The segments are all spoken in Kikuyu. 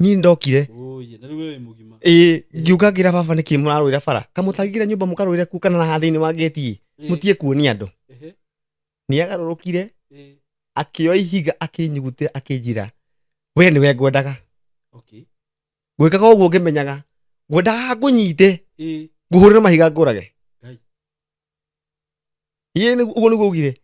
Niĩ ndokire. Ũũi, na rĩu we wĩ mũgima. Ĩĩ, ngiũka ngĩra baba nĩkĩ mũrarũĩra bara, kamũtangĩra nyũmba mũkarũĩra kuo kana haha thĩinĩ wa ngĩti, mũtige kuonia andũ. Nĩ agarũrũkire, akĩoya ihiga, akĩnyugutĩra, akĩnjĩra, "We nĩwe ngwendaga." Gwĩkaga ũguo ngĩmenyaga ngwendaga ngũnyite, ngũhũrĩre mahiga ngũrage. Ngai. Ĩĩ, ũguo nĩguo ugire.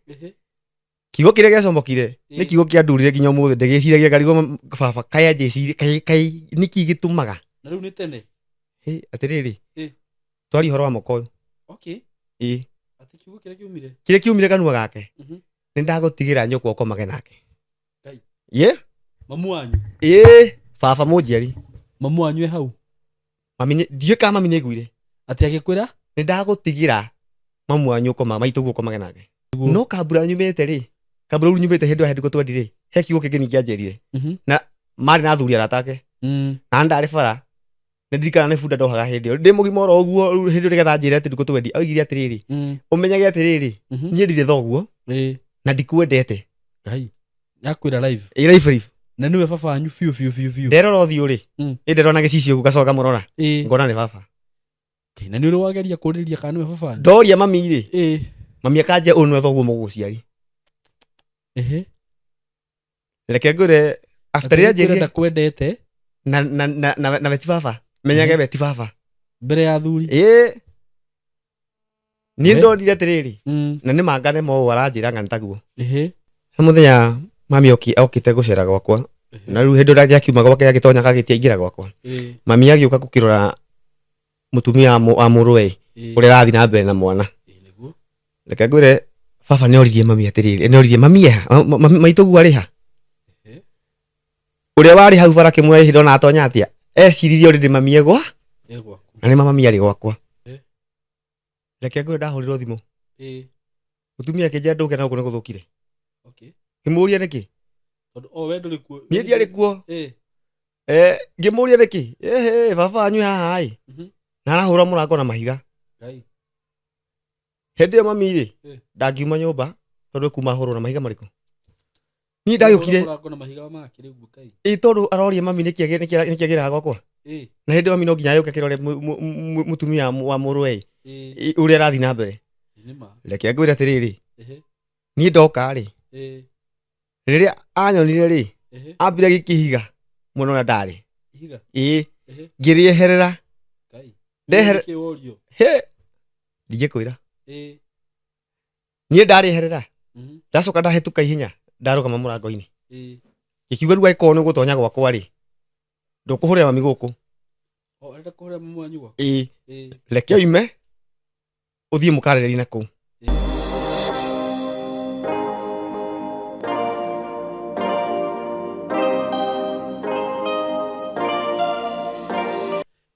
Kiugo kĩrĩa gĩacomokire nĩ kiugo kĩandurire nginya ũmũthĩ ndĩgĩciragia, ngarigwo baba kaĩ anjĩcirie, kaĩ kaĩ nĩkĩ gĩtũmaga. Na rĩu nĩ tene? Hĩ, atĩrĩrĩ, twaria ũhoro wa mwaka ũyũ. Ĩĩ. Atĩ kiugo kĩrĩa kiumire? Kĩrĩa kiumire kanua gake, "Nĩ ndagũtigĩra nyũkwa ũkomage nake." Ngai. Ye. Mamu wanyu? Ĩĩ, baba mũnjiari. Mamu wanyu e hau? Mami ndiũĩ kana mami nĩaiguire. Atĩ agĩkwĩra? "Nĩ ndagũtigĩra mamu wanyu ũkoma, maitũguo ũkomage nake." No kambura nyumĩte rĩ, kambura rĩu nyumĩte hĩndĩ ĩyo hĩndĩ twendi rĩ, he kiugo kĩngĩ ningĩ anjĩrire. Na marĩ na athuri arata ake, na ndarĩ bara, nĩ ndirikana nĩ bunda ndohaga hĩndĩ ĩyo ndĩ mũgima oro ũguo. Rĩu hĩndĩ ĩyo nĩgetha anjĩre atĩ ndukũ twendi, oigire atĩrĩrĩ, "Ũmenyage atĩrĩrĩ, niĩ ndirĩ thoguo na ndikwendete." Ngai, yakwĩra live? Ĩ, live live. Na nĩwe baba wanyu biũ biũ biũ biũ? Nderora ũthiũ rĩ, ĩ nderora na gĩcicio ũguo, ngacoka ngamũrora, ngona nĩ baba. Ngai, na nĩ ũrĩ wageria kũrĩria kana nĩwe baba wanyu? Ndoria mami rĩ, mami akanjia, "Ũyũ nĩwe thoguo mũgũciari." Reke ngwĩre, after rĩrĩa Atĩ anjĩrire ndakwendete. Na we ti baba, menyage we ti baba. Mbere ya athuri? Ĩ, niĩ ndonire atĩrĩrĩ, na nĩ mangane mo ũũ aranjĩra ng'ani taguo. He mũthenya mami okĩte gũcera gwakwa, na rĩu hĩndĩ ĩrĩa akiuma gwake agĩtonya gagĩti aingĩra gwakwa, mami agĩũka gũkĩrora mũtumia wa mũrũwe ũrĩa arathiĩ na mbere na mwana. Nĩguo. Reke ngwĩre, baba nĩ oririe mami atĩrĩrĩ, nĩ oririe mami eha, maitũguo arĩ ha? Ũrĩa warĩ hau bara kĩmwe hĩndĩ ona atonya atĩa eciririe already mami egwa E gwaku. Na nĩ ma mami arĩ gwakwa. Reke ngwĩre, ndahũrĩrwo thimũ, mũtumia akĩnjĩra ndũke na gũkũ nĩ gũthũkire. Ngĩmũria nĩkĩ. Tondũ o we ndũrĩ kuo. Niĩ ndiarĩ kuo. Eh, ngĩmũria nĩkĩ, ehe, baba wanyu haha ĩ, na arahũra mũrango na mahiga. Ngai. Hĩndĩ ĩyo mami rĩ, ndangiuma nyũmba tondũ kuma hũrwo na mahiga marĩkũ niĩ ndagĩũkire. Mũrango na mahiga make rĩu, Ngai. Ĩ, tondũ aroria mami nĩkĩ nĩkĩ agĩraga gwakwa. Na hĩndĩ ĩyo mami no nginya yũke kĩrore mũtumia wa mũrũwe ĩ, ũrĩa arathiĩ na mbere. Nĩ ma. Reke ngwĩre atĩrĩrĩ, niĩ ndoka rĩ, rĩrĩa anyonire rĩ, ambire gĩkĩhiga mwena ũrĩa ndarĩ. Ihiga? Ĩĩ. Ngĩrĩeherera. Ngai. Ndehere- Nĩkĩ worio? He, ndingĩkwĩra. Niĩ ndarĩeherera, ndacoka ndahĩtũka ihenya, ndarũgama mũrango-inĩ, ngĩkiuga, "Rĩu angĩkorwo nĩ ũgũtonya gwakwa rĩ, ndũkũhũrĩra mami gũkũ." O arenda kũhũrĩra mamu wanyu gwaku? Ĩĩ. "Reke oime ũthiĩ mũkarĩrĩrie na kũu."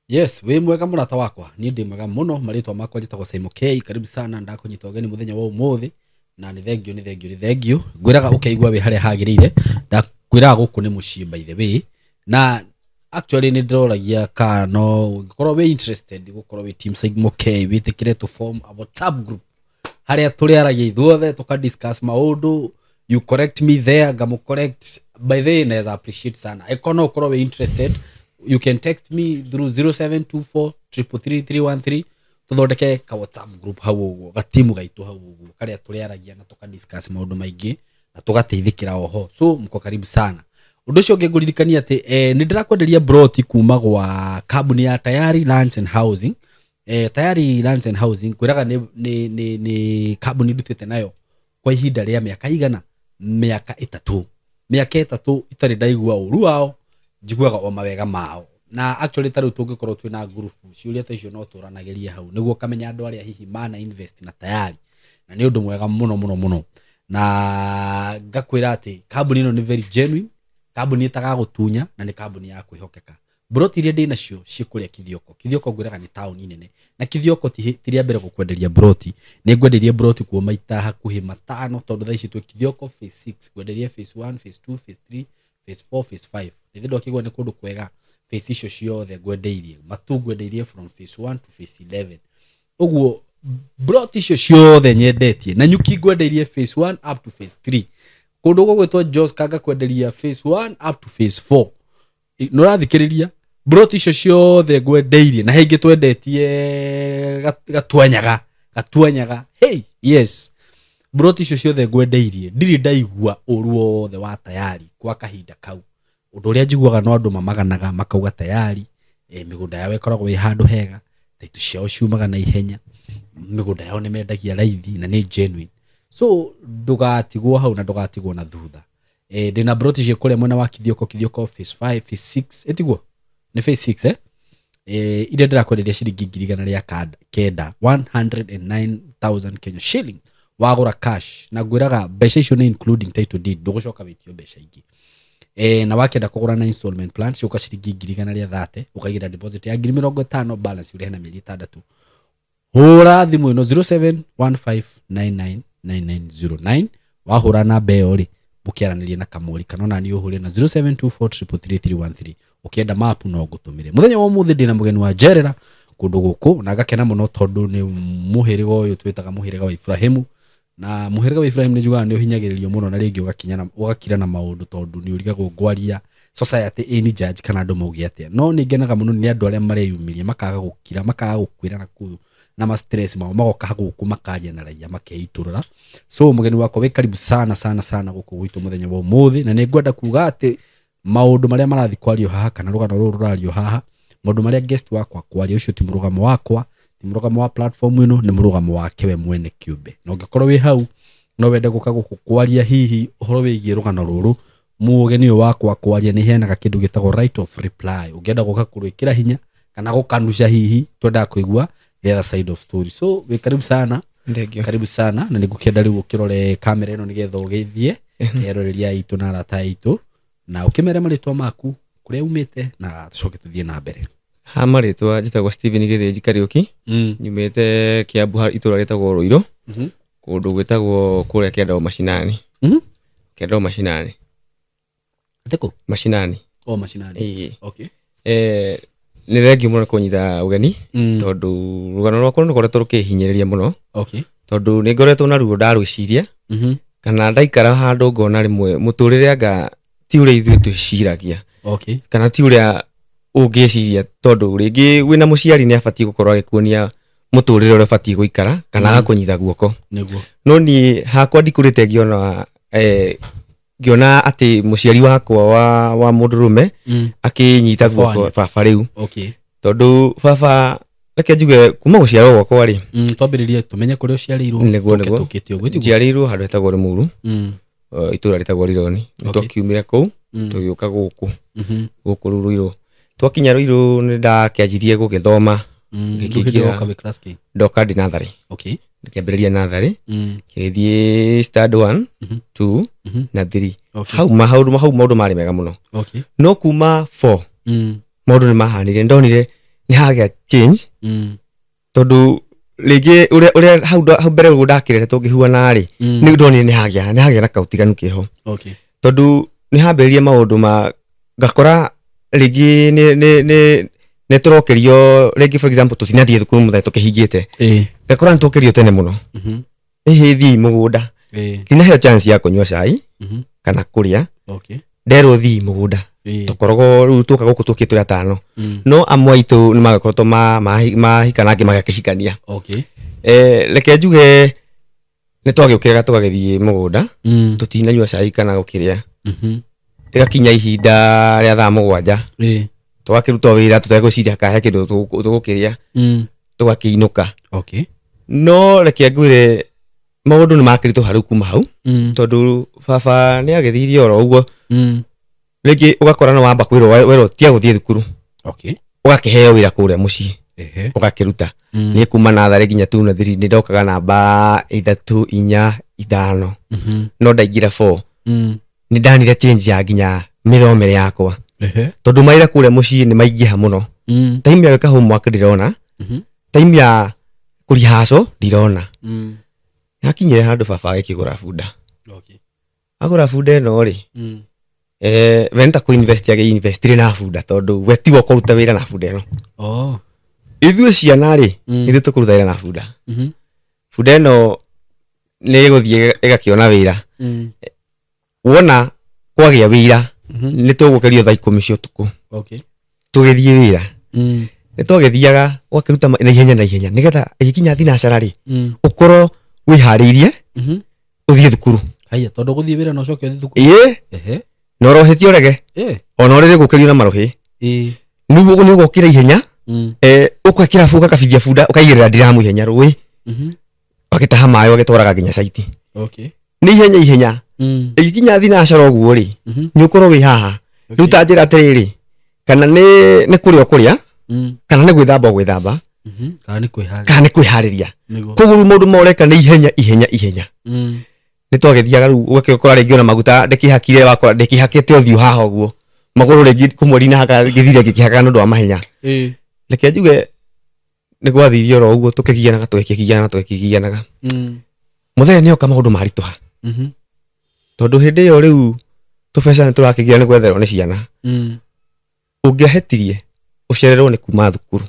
Yes, wĩ mwega mũrata wakwa? Niĩ ndĩ mwega mũno. Marĩtwa makwa njĩtagwo Simon K. Karibu sana, ndakũnyita ũgeni mũthenya wa ũmũthĩ, na nĩ thengio, nĩ thengio, nĩ thengio. Ngwĩraga ũkeigua wĩ harĩa hagĩrĩire. Ndakwĩraga gũkũ nĩ mũciĩ, by the way. Na actually nĩ ndĩroragia kana no ũngĩkorwo wĩ interested gũkorwo wĩ team Simon K, wĩtĩkĩre to form a WhatsApp group harĩa tũrĩaragia ithuothe, tũka discuss maũndũ, you correct me there, ngamu correct. By the way, naweza appreciate sana ĩkorwo no ũkorwo wĩ interested. You can text me through 0724 333 313, tũthondeke ka WhatsApp group hau ũguo, gatimu gaitũ hau ũguo, karĩa tũrĩaragia na tũka discuss maũndũ maingĩ na tũgateithĩkĩra oho. So mko karibu sana. Ũndũ ũcio ũngĩ ngũririkania atĩ nĩ ndĩrakwenderia broti kuma gwa kambuni ya Tayari Lands and Housing. Tayari Lands and Housing kwĩraga nĩ kambuni ndutĩte nayo kwa ihinda rĩa mĩaka igana, mĩaka 3, mĩaka 3 itarĩ ndaigua ũru wao, njiguaga o mawega mao. Na actually ta rĩu tũngĩkorwo twĩna ngurubu, ciũria ta icio no tũranagĩrie hau nĩguo ũkamenya andũ arĩa hihi mana invest na Tayari, na nĩ ũndũ mwega mũno mũno mũno. Na ngakwĩra atĩ kambuni ĩno nĩ very genuine kambuni, ĩtagagũtunya, na nĩ kambuni ya kwĩhokeka. Mburoti iria ndĩ nacio ciĩ kũrĩa Kithioko. Kithioko ngwĩraga nĩ taũni nene, na Kithioko ti rĩa mbere gũkwenderia mburoti. Nĩ ngwendeirie mburoti kuo maita hakuhĩ 5, tondũ thaa ici twĩ Kithioko phase 6. Ngwenderie phase 1, phase 2, phase 3, phase 4, phase 5. Nĩ ndwakĩgua nĩ kũndũ kwega. Phase icio ciothe ngwendeirie matu, ngwendeirie from phase 1 to phase 11 ũguo. Mburoti icio ciothe nyendetie na nyuki, ngwendeirie phase 1 up to phase 3. Kũndũ gũgwĩtwo Joska ngakwenderia phase 1 up to phase 4. Nĩ ũrathikĩrĩria mburoti icio ciothe ngwendeirie na he ingĩ twendetie gatuanyaga gatuanyaga. Hey, yes, mburoti icio ciothe ngwendeirie ndirĩ ndaigua ũru wothe wa tayari kwa kahinda kau. Ũndũ ũrĩa njiguaga no andũ mamaganaga makauga tayari mĩgũnda yao ĩkoragwo ĩ handũ hega, title ciao ciumaga na ihenya, mĩgũnda yao nĩ mendagia raithi na nĩ genuine. So ndũgatigwo hau na ndũgatigwo na thutha. Ndĩna mburoti ciĩ kũrĩa mwena wa Kithioko, Kithioko phase 5, phase 6, ĩtiguo nĩ phase 6 iria ndĩrakwenderia ciringi 109,000, 109,000 Kenya shilling wagũra cash, na ngwĩraga mbeca icio nĩ including title deed, ndũgũcoka wĩtio mbeca ingĩ. Na wakĩenda kũgũra na installment plan ciũka ciringi 130,000, ũkaigĩra deposit ya 50,000, balance ũrĩhe na mĩeri 6. Hũra thimũ ĩno 0715999909. Wahũra namba ĩyo rĩ, mũkĩaranĩrie na Kamori, kana ona niĩ ũhũre na 0724333313. Ũkĩenda mapu no ngũtũmĩre. Mũthenya wa ũmũthĩ ndĩna mũgeni wa njerera kũndũ gũkũ na ngakena mũno tondũ nĩ mũhĩrĩga ũyũ twĩtaga mũhĩrĩga wa Ibrahimu, na mũhĩrĩga wa Ibrahimu nĩ njugaga nĩ ũhinyagĩrĩrio mũno na rĩngĩ ũgakinya na ũgakira na maũndũ tondũ nĩ ũrigagwo ngwaria society ĩni judge kana andũ mauge atĩa. No nĩ ngenaga mũno nĩ andũ arĩa mareyumĩria makaga gũkira, makaga gũkwĩra na kũu na ma stress mao, magoka gũkũ makaria na raia makeitũrũra. So mũgeni wakwa wĩ karibu sana sana sana gũkũ gwitũ mũthenya wa ũmũthĩ, na nĩ ngwenda kuga atĩ maũndũ marĩa marathiĩ kwario haha kana rũgano rũrũ rũrario haha, maũndũ marĩa guest wakwa kwaria, ũcio ti mũrũgamo wakwa, ti mũrũgamo wa platform ĩno, nĩ mũrũgamo wake we mwene kĩũmbe. Na ũngĩkorwo wĩ hau no wende gũka gũkũ kwaria hihi ũhoro wĩgiĩ rũgano rũrũ, mũgeni ũyũ wakwa kwaria nĩ heanaga kĩndũ gĩtagwo right of reply. Ũngĩenda gũka kũrwĩkĩra hinya kana gũkanusha, hihi twendaga kũigua the other side of story. So wĩ karibu sana. Thank you. Karibu sana, na nĩngũkĩenda rĩu ũkĩrore kamera ĩno nĩgetha ũgeithie eroreria aitũ na arata aitũ na ũkĩmere marĩtwa maku, kũrĩa umĩte, na tũcoke tũthiĩ na mbere. Ha marĩtwa njĩtagwo Steven Gĩthĩnji Kariũki. Nyumĩte Kiambu itũra rĩtagwo Rũirũ, kũndũ gwĩtagwo kũrĩa Kĩandao Macinani. Kĩandao Macinani. Atĩkũ? Macinani. O macinani. Ĩĩ. Okay. Nĩ thengiũ mũno nĩ kũnyita ũgeni tondũ rũgano rwakwa nĩ rũkoretwo rũkĩhinyĩrĩria mũno tondũ nĩ ngoretwo na ruo ndarwĩciria kana ndaikara handũ ngona rĩmwe mũtũrĩre anga ti ũrĩa ithuĩ twĩciragia kana ti ũrĩa ũngĩciria, tondũ rĩngĩ wĩna mũciari nĩ abatiĩ gũkorwo agĩkuonia mũtũrĩre ũrĩa ũbatiĩ gũikara kana agakũnyita guoko. No niĩ hakwa ndikũrĩte ngĩona ngĩona atĩ mũciari wakwa wa mũndũrũme akĩnyita Baba guoko wanyu. baba rĩu, tondũ baba, reke njuge kuma gũciarwo gwakwa rĩ, Twambĩrĩrie tũmenye kũrĩa ũciarĩirwo. Nĩguo, tũke nĩguo. tũkĩte ũguo, tiguo? Njiarĩirwo handũ hetagwo Rĩmuru, itũra rĩtagwo Rironi. Nĩ twakiumire kũu tũgĩũka gũkũ gũkũ rĩu Rũirũ. Twakinya Rũirũ nĩ ndakĩanjirie gũgĩthoma. Rĩu hĩndĩ ĩyo woka wĩ class kĩ? Ndoka ndĩ natharĩ. Ngĩambĩrĩria natharĩ, ngĩthiĩ stand 1, 2 na 3. Hau hau maũndũ marĩ mega mũno. No kuma 4 maũndũ nĩ mahanire, ndonire nĩ hagĩa change tondũ rĩngĩ ũrĩa hau mbere ũguo ndakĩreretwo ngĩhuana rĩ, nĩ ndonire nĩ hagĩa na kaũtiganu kĩho tondũ nĩ hambĩrĩrie maũndũ ma ngakora rĩngĩ nĩ tũrokerio rĩngĩ, for example, tũtinathiĩ thukuru mũthenya tũkĩhingĩte, ngakora nĩ tũkĩrio tene mũno, ĩhĩ thiĩ mũgũnda. Ndinaheo chance ya kũnyua cai kana kũrĩa. Nderwo thiĩ mũgũnda. Tũkoragwo rĩu tũka gũkũ tũkĩ tũrĩ atano, no amwe aitũ nĩ magakoretwo mahika na angĩ magakĩhikania. Reke njuge nĩ twagĩũkĩraga tũgagĩthiĩ mũgũnda tũtinanyua cai kana gũkĩrĩa. Ĩgakinya ihinda rĩa thaa 7, tũgakĩruta wĩra tũtegwĩciria kana he kĩndũ tũgũkĩrĩa, tũgakĩinũka. No reke ngwĩre maũndũ nĩ makĩritũha rĩu kuma hau tondũ baba nĩ agĩthirie oro ũguo. Rĩngĩ ũgakora nĩ wamba kwĩrwo werwo tia gũthiĩ thukuru, ũgakĩheo wĩra kũrĩa mũciĩ, ũgakĩruta. Niĩ kuma natharĩ nginya tu na thiri nĩ ndokaga namba 3, 4, 5. No ndaingĩra 4 nĩ ndanire change ya nginya mĩthomere yakwa tondũ mawĩra kũrĩa mũciĩ nĩ maingĩha mũno. Time ya gwĩka homework ndirona, time ya kũrihaco ndirona. Hakinyire handũ baba agĩkĩgũra bunda. Agũra bunda ĩno rĩ, we nĩ ta kũ-invest agĩ-investire na bunda tondũ we tiwe ũkũruta wĩra na bunda ĩno. Ithuĩ ciana rĩ, ithuĩ tũkũruta wĩra na bunda. Bunda ĩno nĩ ĩgũthiĩ ĩgakĩona wĩra. Wona kwagĩa wĩra, Nĩ tũgũkĩrio thaa 10 cia ũtukũ. Okay. Tũgĩthiĩ wĩra. Nĩ twagĩthiaga ũgakĩruta na ihenya na ihenya nĩgetha ĩgĩkinya thinacara rĩ ũkorwo wĩharĩirie ũthiĩ thukuru. Haya tondu guthie wira na ucoke uthie thukuru. Ĩĩ. Ehe. Na ũrohĩtie ũrege. Ona ũrĩrĩ gũkĩrio na marũhĩ. Nĩguo nĩ ũgokĩra ihenya. Ũgekĩra ũgakabithia bunda ũkaigĩrĩra ndiramu ihenya rũĩ. Ũgagĩtaha maĩ ũgagĩtwaraga nginya caiti. Okay. Nĩ ihenya ihenya. Ĩgĩkinya thinacara ũguo rĩ nĩ ũkorwo wĩ haha. Rĩu ta njĩra atĩrĩrĩ kana nĩ kũrĩa ũkũrĩa kana nĩ gwĩthamba ũgwĩthamba Kana nĩ kwĩharĩria. Kana nĩ kwĩharĩria. Nĩguo. Koguo rĩu maũndũ ma ũreka nĩ ihenya ihenya ihenya. Nĩ twagĩthiaga rĩu ũgakĩkora rĩngĩ ona maguta ndĩkĩhakire wakora ndĩkĩhakĩte ũthiũ haha ũguo. Magũrũ rĩngĩ kũmwe ndinahaka gĩthire ngĩkĩhakaga nĩ ũndũ wa mahenya. Reke njuge nĩ gwathirie oro ũguo tũkĩgianaga tũgĩkĩgianaga tũgĩkĩgianaga. Mũthenya nĩ oka maũndũ maritũha. Tondũ hĩndĩ ĩyo rĩu tũbeca nĩ tũrakĩgia nĩ gwetherwo nĩ ciana. Ũngĩahĩtirie ũcererwo nĩ kuma thukuru.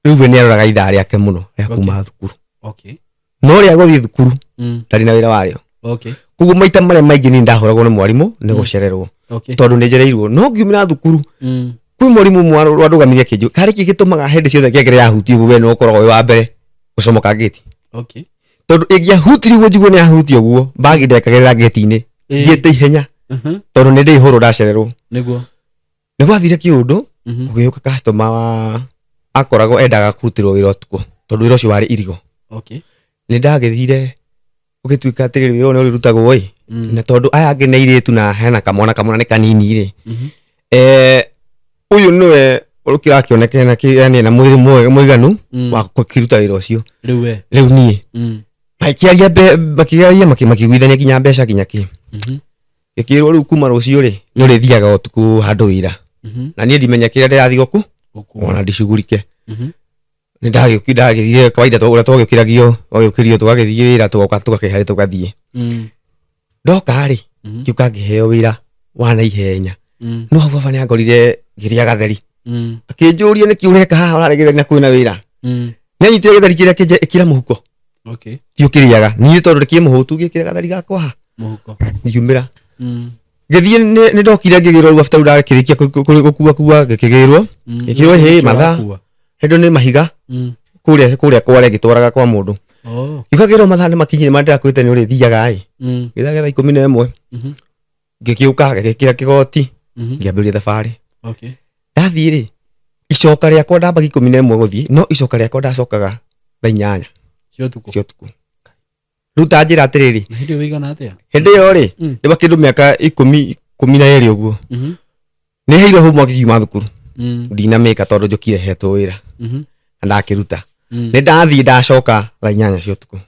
Rĩu we nĩ aroraga ithaa rĩake mũno rĩa kuma thukuru. Okay. No rĩa gũthiĩ thukuru ndarĩ na wĩra warĩo. Okay. Koguo maita marĩa maingĩ niĩ ndahũragwo nĩ mwarimũ nĩ gũcererwo. Okay. Tondũ nĩ njereirwo. No ngiumĩra thukuru kwĩ mwarimũ ũmwe wandũgamirie akĩnjũria karĩ kĩ gĩtũmaga hĩndĩ ciothe ngengere yahutio ũguo we nĩwe ũkoragwo wĩ wa mbere gũcomoka ngĩti. Okay. Tondũ ĩngĩahutirie ũguo njigue nĩ yahutia ũguo mbagi ndekagĩrĩra ngĩti-inĩ. Thiĩte ihenya tondũ nĩ ndĩihũrwo ndacererwo. Nĩguo. Nĩ gwathire kĩũndũ gũgĩũka customer wa akoragwo endaga kũrutĩrwo wĩra ũtukũ tondũ wĩra ũcio warĩ irigo. Okay. Nĩ ndagĩthire gũgĩtuĩka atĩrĩrĩ wĩra ũyũ nĩ ũrĩrutagwo ĩ na tondũ aya angĩ nĩ airĩtu na hena kamwana kamwana nĩ kanini rĩ. Ũyũ nĩwe ũkĩrakĩoneka na yani na mwĩrĩ mũiganu wa kũruta wĩra ũcio. Rĩu we. Rĩu niĩ. Makĩaria makĩaria makĩiguithania nginya mbeca nginya kĩ. Gĩkĩrwo rĩu kuma rũciũ rĩ nĩ ũrĩthiaga ũtukũ handũ wĩra. Na niĩ ndimenya kĩrĩa ndĩrathiĩ gũku ona ndicugurike. Nĩ ndagĩthire kawaida ũrĩa twagĩũkĩragio twagĩũkĩrio tũgagĩthiĩ wĩra tũgoka tũgakĩharĩ tũgathiĩ. Ndoka rĩ ngĩũka ngĩheo wĩra wa naihenya. No hau baba nĩangorire ngĩrĩa gatheri. Akĩnjũria nĩkĩ ũreka haha ũrarĩa gĩtheri na kwĩna wĩra. Nĩanyitire gĩtheri kĩrĩa kĩnje ĩkĩra mũhuko. Okay. Ti ũkĩrĩaga. Niĩ tondũ ndĩkĩrĩ mũhũtu ngĩkĩra gatheri gakwa haha. Mũhuko. Ngiumĩra. Ngĩthiĩ nĩ ndokire ngĩgĩrwo rĩu after rĩu ndakĩrĩkia gũkua kua ngĩkĩgĩrwo. Ngĩkĩrwo hĩ mathaa. Hĩndĩ nĩ mahiga. Kũrĩa kũrĩa kware ngĩtwaraga kwa mũndũ. Ngĩkagĩrwo mathaa nĩ makinyire marĩa ndĩrakwĩrĩte nĩ ũrĩthiaga ĩ. Gĩthaa gĩa thaa 11. Ngĩgĩũka ngĩgĩkĩra kĩgoti. Ngĩambĩrĩria thabarĩ. Okay. Ndathiĩ rĩ icoka rĩakwa ndambaga 11 gũthiĩ no icoka rĩakwa ndacokaga thaa 8 Cia ũtukũ. cia ũtukũ. Rĩu ta njĩra atĩrĩrĩ. Na hĩndĩ ĩyo wĩigana atĩa? Hĩndĩ ĩyo rĩ nĩ kĩndũ mĩaka 12 ũguo. Nĩ heirwo homework ngiuma thukuru. Ndinamĩka tondũ njũkire hetwo wĩra. Na ndakĩruta. Nĩ ndathiĩ ndacoka thaa 8 cia ũtukũ.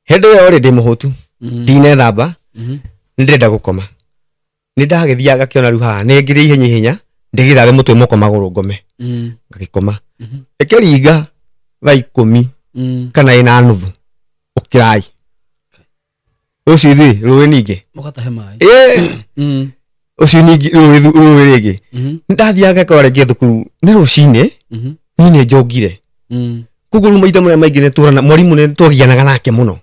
Hĩndĩ ĩyo rĩ ndĩ mũhũtu. Ndinethamba. Nĩ ndĩrenda gũkoma. Nĩ ndagĩthiaga ngakĩona rĩu haha nĩ ngĩrĩ ihenya ihenya ndĩgĩthambe mũtwe moko magũrũ ngome. Ngagĩkoma. Ĩkĩringa thaa 10 kana 4:30 ũkĩrai. Rũciũ ithuĩ rũĩ ningĩ. Mũgatahe maĩ. Ũcio ningĩ rũĩ rĩngĩ. Nĩ ndathiaga ngakora rĩngĩ thukuru nĩ rũcinĩ niĩ nĩ njongire. Koguo rĩu maita marĩa maingĩ nĩ tũrana mwarimũ nĩ twagianaga nake mũno.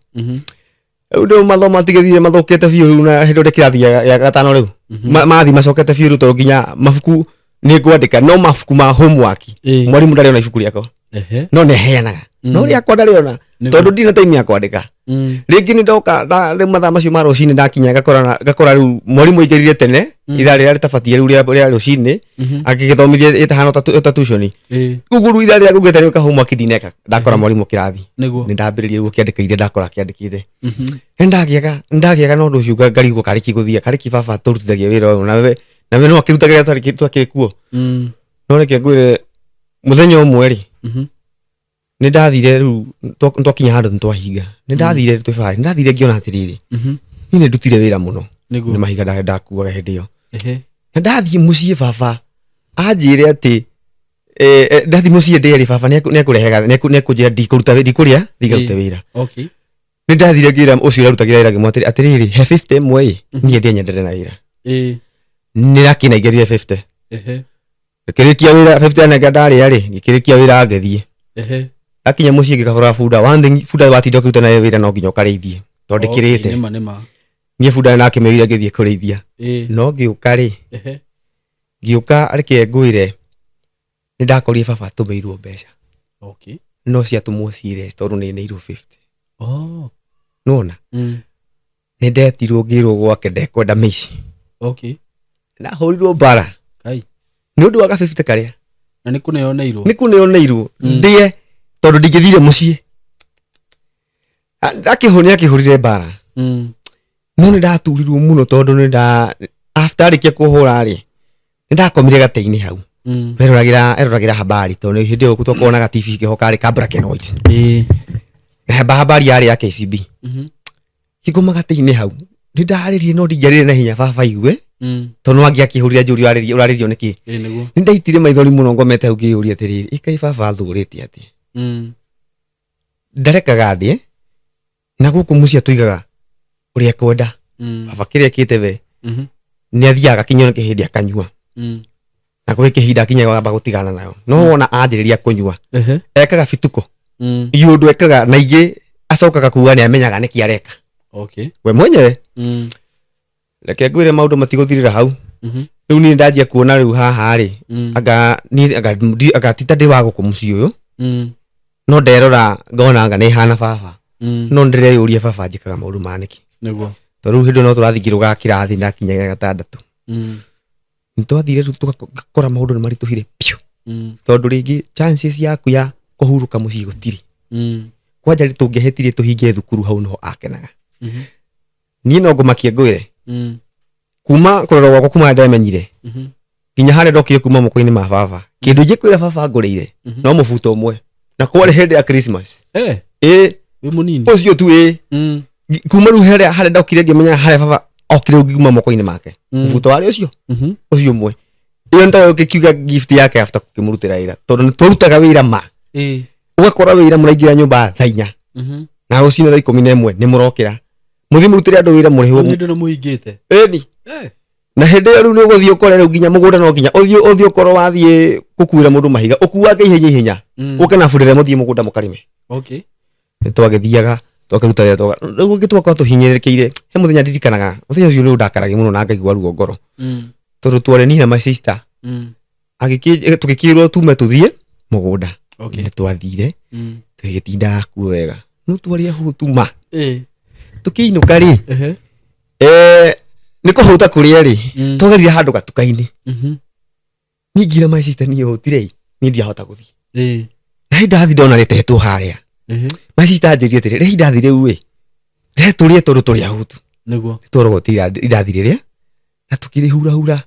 Rĩu ndĩ mathomo matigĩthire mathũkĩte biũ rĩu na hĩndĩ ĩrĩa kĩrathi gĩa gatano rĩu. Mathiĩ macokete biũ rĩu tondũ nginya mabuku nĩ ngwandĩka no mabuku ma homework. Mwarimũ ndarĩ ona ibuku rĩakwa. No nĩ aheanaga. No rĩakwa ndarĩ ona tondũ ndirĩ na time ya kwandĩka. Rĩngĩ nĩ ndoka rĩu mathaa macio ma rũcinĩ ndakinya ngakora rĩu mwarimũ aingĩrire tene ithaa rĩrĩa rĩtabatiĩ rĩu rĩa rũcinĩ agĩgĩthomithia ĩtahana ta tuition. Koguo rĩu ithaa rĩrĩa ngũgĩte nĩ homework ndineka ndakora mwarimũ kĩrathi. Nĩ ndambĩrĩria rĩu gũkĩandĩka iria ndakora akĩandĩkĩte. Nĩ ndagĩaga na ũndũ ũcio ngarigwo karĩ kĩ gũthiĩ karĩ kĩ baba tũrutithagia wĩra ũyũ nawe no akĩrutagĩra twakĩrĩ kuo. No reke ngwĩre mũthenya ũmwe rĩ nĩ ndathire rĩu twakinya handũ nĩ twahinga. Nĩ ndathire twĩ barĩ, nĩ ndathire ngĩona atĩrĩrĩ niĩ nĩ ndutire wĩra mũno. Nĩ mahiga ndakuaga hĩndĩ ĩyo. Na ndathiĩ mũciĩ baba anjĩre atĩ ndathiĩ mũciĩ ndĩerĩ baba nĩekũrehe nĩekũnjĩra ndikũruta ndikũrĩa thiĩ ngarute wĩra. Okay. Nĩ ndathire ngĩra ũcio ũrarutagĩra wĩra ngĩmwĩra atĩrĩrĩ he 50 ĩmwe ĩ niĩ ndĩe nyenderere na wĩra. Nĩ rakĩnengerire 50. Ngĩkĩrĩkia wĩra 50 anenga ndarĩa rĩ ngĩkĩrĩkia wĩra ngĩthiĩ. Akinya mũciĩ ngĩkabũra bunda. One thing bunda watinda ũkĩruta nayo wĩra no nginya ũkarĩithie tondũ ndĩkĩrĩte. Nĩma. Niĩ bunda nĩ ndakĩmĩoire ngĩthiĩ kũrĩithia. No ngĩũka rĩ, ngĩũka, reke ngwĩre, nĩ ndakorire baba atũmĩirwo mbeca. No ciatũmwo ciire tondũ nĩ neirwo 50. Nĩwona? Nĩ ndetirwo ngĩrwo gwake ndekwenda mĩici. Ndahũrirwo mbara. Kai. Nĩ ũndũ wa ga 50 karĩa. Na nĩ kũneoneirwo. Nĩ kũneoneirwo. Ndĩe tondũ ndingĩthire mũciĩ. Akĩhũrire akĩhũrire mbara. No nĩ ndaturirwo mũno tondũ nĩ nda after arĩkia kũhũra rĩ, nĩ ndakomire gatĩ-inĩ hau. Eroragĩra habari tondũ hĩndĩ ĩyo twakonaga TV kĩho karĩ ka black and white. Na habari yarĩ ya KCB. Ngĩkoma gatĩ-inĩ hau. Nĩ ndarĩrire no ndingĩarĩrire na hinya baba aigue. Tondũ no angĩakĩhũrire anjũrie ũrarĩrio nĩkĩ. Nĩguo. Nĩ ndaitire maithori mũno ngomete hau ngĩyũria atĩrĩrĩ, ĩkai baba athũrĩte atĩa? Ndarekaga ndĩe na gũkũ mũciĩ atũigaga ũrĩa ekwenda. Baba kĩrĩa ekĩte we nĩ athiaga akinywo nĩ kĩhĩndĩ akanyua. Na gwĩ kĩhinda akinya wamba gũtigana nayo. No wona anjĩrĩria kũnyua ekaga bituko. Iũndũ ekaga na ingĩ acokaga kuga nĩ amenyaga nĩkĩ areka. We mwenyewe. Reke ngwĩre maũndũ matigũthirĩra hau. Rĩu niĩ ndanjia kuona rĩu haha rĩ, anga niĩ anga ti ta ndĩ wa gũkũ mũciĩ ũyũ. No nderora ngona anga nĩ hana baba. No ndĩreyũria baba njĩkaga maũndũ ma nĩkĩ. Tondũ rĩu hĩndĩ ĩyo no tũrathiĩ ngĩrũgaga kĩrathi ndakinyagia gatandatũ. Nĩ twathire rĩu tũgakora maũndũ nĩ maritũhire biũ. Tondũ rĩngĩ chances yaku ya kũhurũka mũciĩ gũtirĩ. Kwanja rĩ tũngĩahĩtirie tũhinge thukuru hau noho akenaga. Niĩ no ngũmakie ngwĩre. Kuma kũrerwo gwakwa kuma ndemenyire. Nginya harĩa ndokire kuma moko-inĩ ma baba. Kĩndũ ingĩkwĩra baba ngũrĩire, no mũbuto ũmwe. Na kwarĩ hĩndĩ ya Christmas. Wĩ mũnini. Ũcio tu ĩ. Kuma rĩu harĩa ndokire ngĩmenya harĩa baba okire rĩu kuma moko-inĩ make. Mũbuto warĩ ũcio. Ũcio ũmwe. Ĩyo nĩ ta ũkĩkiuga gift yake after kũmũrutĩra wĩra. Tondũ nĩ twarutaga wĩra ma. Ũgakora wĩra mũraingĩra nyũmba thaa inya. Na rũcinĩ thaa ikũmi na ĩmwe nĩ mũrokĩra. Mũthiĩ mũrutĩre andũ wĩra mũrĩhwo. Hĩndĩ ĩno mũhingĩte. Ĩni. Na hĩndĩ ĩyo rĩu nĩ ũgũthiĩ ũkore rĩu nginya mũgũnda no nginya ũthiĩ ũkorwo wathiĩ gũkuĩra mũndũ mahiga, ũkuange ihenya ihenya. Ũke na burere mũthiĩ mũgũnda mũkarĩme. Nĩ twagĩthiaga, twakĩruta wĩra, rĩu ũngĩ twakorwo tũhinyĩrĩrĩkĩire. He mũthenya ndirikanaga, mũthenya ũcio nĩ ũndakaragia mũno na ngaigua ruo ngoro. Tondũ twarĩ niĩ na my sister. Tũgĩkĩrwo tume tũthiĩ mũgũnda. Nĩ twathire, tũgĩtinda kuo wega. No twarĩ ahũtu ma. Tũkĩinũka rĩ, nĩ kũhũta kũrĩa rĩ, twagerire handũ gatuka-inĩ. Niĩ ngira my sister niĩ hũtire ĩ, niĩ ndiahota gũthiĩ. Na hĩndĩ ndathi ndona rĩtetwo harĩa. My sister anjĩrire atĩrĩ, rehe indathi rĩu ĩ, rehe tũrĩe tondũ tũrĩ ahũtu. Twarogotire indathi rĩrĩa, na tũkĩrĩhurahura,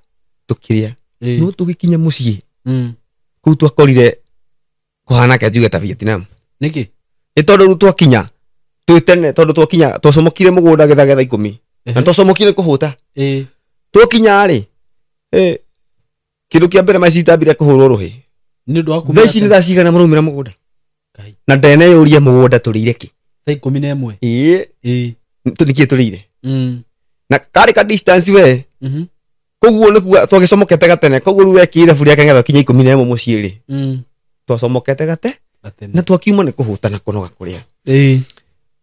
tũkĩrĩa. No tũgĩkinya mũciĩ. Kũu twakorire kũhana ke njuge ta Vietnam. Nĩkĩ? Nĩ tondũ rĩu twakinya, twĩ tene, tondũ twakinya, twacomokire mũgũnda gĩthaga thaa ikũmi. Na twacomokire kũhũta. Twakinya rĩ, kĩndũ kĩa mbere my sister ambire kũhũrwo rũhĩ. Nĩ ũndũ wa Thaa ici nĩ thaa cigana mũraumĩra mũgũnda? Kai. Na ndeneyũria mũgũnda tũrĩire kĩ? Thaa ikũmi na ĩmwe. Nĩkĩ tũrĩire? Na karĩ ka distance we. Koguo nĩ kuga twagĩcomokete gatene, koguo rĩu wekĩire ithabu rĩake nĩgetha ũkinye ikũmi na ĩmwe mũciĩ rĩ. Twacomokete gate, Gatene. na twakiuma nĩ kũhũta na kũnoga kũrĩa.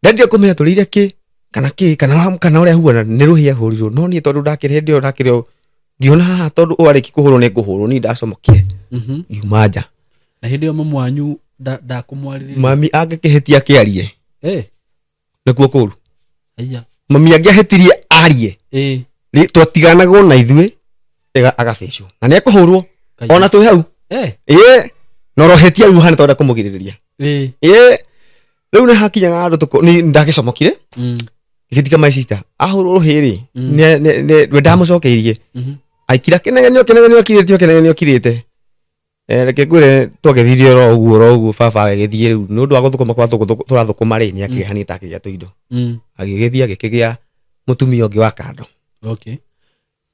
Ndendire kũmenya tũrĩire kĩ, kana kĩ, kana ũrĩa huana, nĩ rũhĩ ahũrirwo. No niĩ tondũ ndakĩrĩ hĩndĩ ĩyo ndakĩrĩ o, ngĩona haha tondũ ũyũ arĩki kũhũrwo nĩ ngũhũrwo, niĩ ndacomokire. Ngiuma nja. Na hĩndĩ ĩyo mamu wanyu ndakũmwarĩrĩria? Mami angĩkĩhĩtia akĩarie. Nĩkuo kũũru. Aya. Mami angĩahĩtirie arie. Rĩ, twatiganagwo na ithuĩ, agabĩcwo. Na nĩ ekũhũrwo. Kai. Ona twĩ hau. Na ũrohĩtia rĩu hana tondũ kũmũgirĩrĩria. Rĩu nĩ hakinyaga handũ tũko-, nĩ ndagĩcomokire. Ngĩtiga my sister. Ahũrwo rũhĩ rĩ, we ndamũcokeirie. Aikira kĩnegenio, kĩnegenio kirĩte, kĩnegenio kirĩte. Reke ngwĩre twagĩthirie oro ũguo, oro ũguo, baba agĩgĩthiĩ rĩu. Nĩ ũndũ wa gũthũkũma kwa tũrathũkũma rĩ, nĩ akĩgĩa hanini ta akĩgĩa tũindo. Agĩgĩthiĩ agĩkĩgĩa mũtumia ũngĩ wa kando. No nĩ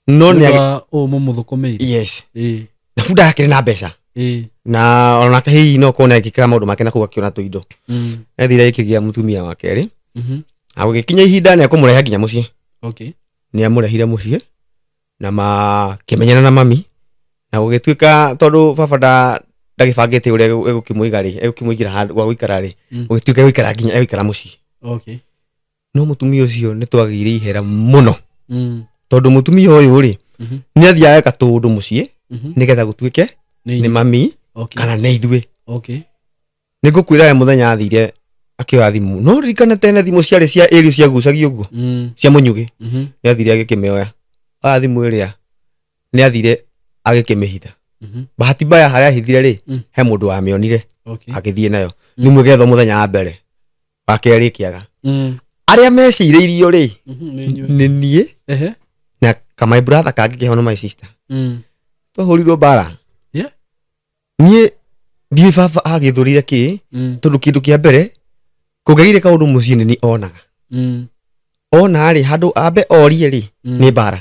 Nĩ ũndũ wa ũũ mũmũthũkũmĩire? Yes. Na bunda akĩrĩ na mbeca. Na onake hihi no korwo nĩ agĩkĩra maũndũ make na kũu akĩona tũindo. Ethire agĩkĩgĩa mũtumia wa kerĩ. Na gũgĩkinya ihinda nĩ ekũmũrehe nginya mũciĩ. Nĩ amũrehire mũciĩ na makĩmenyana na mami. Na gũgĩtuĩka tondũ baba ndagĩbangĩte ũrĩa egũkĩmũiga rĩ, egũkĩmũigĩra handũ gwa gũikara rĩ, gũgĩtuĩka egũikara nginya egũikara mũciĩ. No mũtumia ũcio nĩ twagĩire ihera mũno. Mm. Tondũ mũtumia ũyũ rĩ, nĩ athiaga eka tũũndũ mũciĩ nĩgetha gũtuĩke nĩ mami Okay. kana nĩ ithuĩ. Okay. Nĩ ngũkwĩra we mũthenya athire akĩoya thimũ, no ririkane tene thimũ ciarĩ cia ĩrio ciagucagio ũguo, cia mũnyugĩ. Nĩ athire agĩkĩmĩoya, oya thimũ ĩrĩa, nĩ athire agĩkĩmĩhitha. Bahati mbaya harĩa ahithire rĩ, he mũndũ wamĩonire, agĩthiĩ nayo. Thimũ ĩgethwo mũthenya wa mbere, wa kerĩ ĩkĩaga. Arĩa mecirĩirio rĩ, nĩ niĩ Ehe. na ka my brother kangĩ keho na my sister. Twahũrirwo mbara. Yeah. Niĩ ndiũĩ baba agĩthũrire kĩ, tondũ kĩndũ kĩa mbere kũngĩagire kaũndũ mũciĩ nĩ niĩ onaga. Ona rĩ, handũ ambe orie rĩ, nĩ mbara.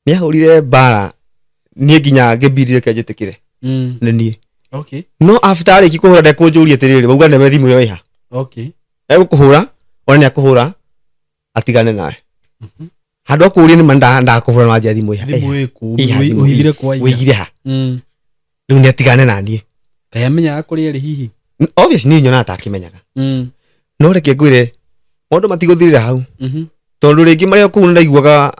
Nĩ ahũrire mbara niĩ nginya ngĩmbirire ke njĩtĩkĩre nĩ niĩ. No after arĩki kũhũra ndekũnjũria atĩrĩrĩ, wauga nĩwe thimũ ĩyo ĩha. Egũkũhũra ona nĩ akũhũra atigane nawe. Handũ akũrie nĩ ma ndakũhũra na wanjia thimũ ĩha. Thimũ ĩkũ? Ĩha, thimũ Ũhithire kwa inya. Ũigire ha? Rĩu nĩ atigane na niĩ. Kaĩ amenyaga kũrĩa ĩrĩ hihi? Obviously niĩ nyonaga ta akĩmenyaga. No reke ngwĩre maũndũ matigũthirĩra hau. Tondũ rĩngĩ marĩa kũu nĩndaiguaga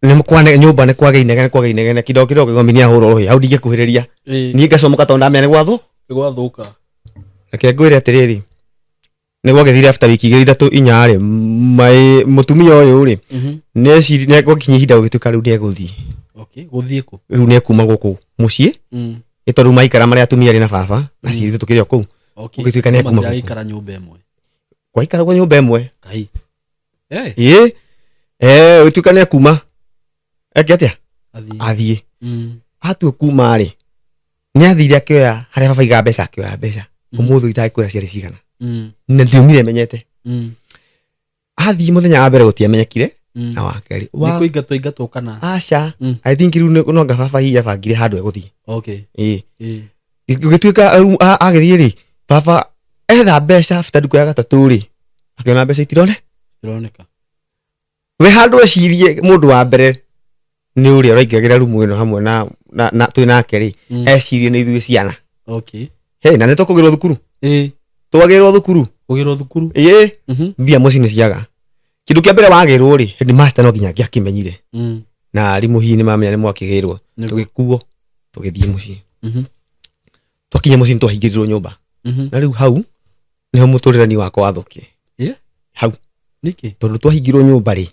nĩ kwane nyũmba nĩ kwagĩa inegene, kwagĩa inegene kidogo kidogo ngomi nĩ ahũrwo rũhĩ hau ndingĩkuhĩrĩria. Niĩ ngacomoka tondũ ndamenya nĩ gwathũ. Nĩ gwathuka. Reke ngwĩre atĩrĩrĩ, nĩ gwagĩthire after wiki igĩrĩ ithatũ inya rĩ, my mũtumia ũyũ rĩ, nĩ nĩ gwakinya ihinda gũgĩtuĩka rĩu nĩ egũthiĩ. Okay. Gũthiĩ kũ? Rĩu nĩ ekuma gũkũ mũciĩ, nĩ tondũ maikara marĩa atumia arĩ na baba na ciitũ tũkĩrĩ o kũu. Gũgĩtuĩka nĩ ekuma gũkũ. Matiragĩikara nyũmba ĩmwe. Gwaikaragwo nyũmba ĩmwe. Kai. Eh. Ĩĩ. Eh, gũgĩtuĩka nĩ ekuma. Eke atĩa? Athiĩ. Athiĩ. Atua kuma rĩ, nĩ athire akĩoya harĩa baba aigaga mbeca, akĩoya mbeca. Ũmũthĩ itagĩkwĩra ciarĩ cigana. Na ndiumire menyete. Athiĩ mũthenya wa mbere gũtiamenyekire, na wa kerĩ. Nĩ Wa kũingatwo ingatwo kana? aca. Mm. I think rĩu no anga baba hihi abangire handũ egũthiĩ. Ĩĩ. Gũgĩtuĩka rĩu agĩthiĩ rĩ, baba etha mbeca after ndukũ ya gatatũ rĩ, akĩona mbeca itirone. Itironeka. We handũ ecirie mũndũ wa mbere nĩ ũrĩa ũraingagĩra rumu ĩno hamwe na na twĩ nake rĩ, ecirie nĩ ithuĩ ciana. Hey, na nĩ tũkũgĩrwo thukuru. Twagĩrwo thukuru. Kũgĩrwo thukuru. Ĩĩ. Mbia mũciĩ nĩ ciaga. Kĩndũ kĩa mbere wagĩrwo rĩ, headmaster no nginya angĩakĩmenyire. Na arimũ hihi nĩ mamenya nĩ mwakĩgĩrwo. Tũgĩkuo, tũgĩthiĩ mũciĩ. Twakinya mũciĩ nĩ twahingĩrirwo nyũmba. Na rĩu hau nĩho mũtũrĩre wakwa wathũkire. Yeah. Hau. Nĩkĩ? Tondũ twahingirwo nyũmba rĩ,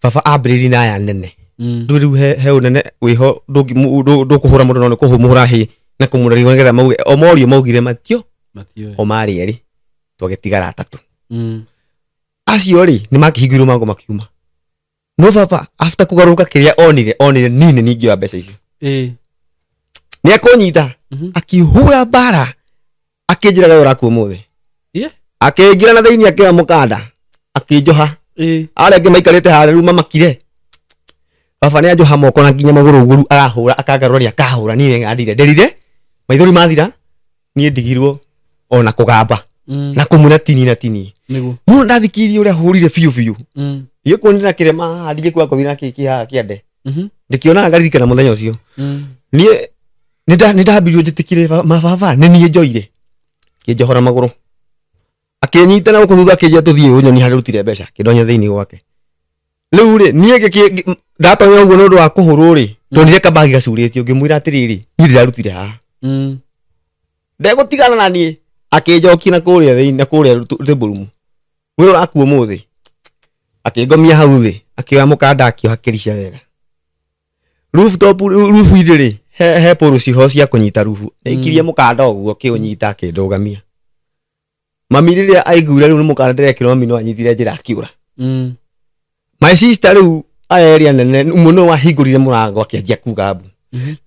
baba ambĩrĩirie na aya nene. Ndũĩ rĩu he ũnene wĩho ndũkũhũra mũndũ no nĩ kũmũhũra hĩ na kũmũraria nĩgetha mauge o morio maugire matio Matioĩ. o marĩ erĩ twagĩtigara atatũ. Acio rĩ nĩ makĩhingũirwo mango makiuma. No baba after kũgarũrũka kĩrĩa onire, onire niĩ nĩ ningĩoya mbeca icio. Nĩ ekũnyita. Akĩhũra mbara akĩnjĩra we ũrakua ũmũthĩ. Yeah. Akĩingĩra na thĩinĩ akĩoya mũkanda akĩnjoha. Arĩa angĩ maikarĩte harĩa rĩu mamakire. Baba nĩ anjoha moko na nginya magũrũ ũguo arahũra akangarũrania akahũra niĩ ng'andire ndĩrire maithori mathira niĩ ndigirwo ona kũgamba na kũmuna tini na tini. Nĩguo. No ndathikirie ũrĩa hũrire biũ biũ. Niĩ kuonire na kĩrema haha ndigĩkua ngũthiĩ na kĩ haha kĩande. Ndĩkĩonaga ngaririkana mũthenya ũcio. Niĩ nĩ ndambirio njĩtĩkire mababa nĩ niĩ njoire. Kĩnjohora magũrũ. Akĩnyita na gũkũ thutha akĩnjĩra tũthiĩ ũnyoni harĩa rutire mbeca kĩndonya thĩinĩ gwake. Rĩu rĩ niĩ ndatonya ũguo nĩ ũndũ wa kũhũrwo rĩ, ndonire kabagi gacurĩtio ngĩmwĩra atĩrĩrĩ niĩ ndĩrarutire haha. Ndegũtigana na niĩ akĩnjokia na kũrĩa thĩinĩ na kũrĩa table room. We ũrakua ũmũthĩ. Akĩngomia hau thĩ akĩoya mũkanda akĩoha kĩrica wega. Rooftop roof irĩ rĩ he poro ciho cia kũnyita roof. Nĩaikirie mũkanda ũguo akĩũnyita akĩndũgamia. Mami rĩrĩa aiguire rĩu nĩ mũkanda ndĩrekĩrwo mami no anyitire njĩra akiũra. My sister rĩu aya erĩ anene ũmwe nĩwe wahingũrire mũrango akĩanjia kuga mbu.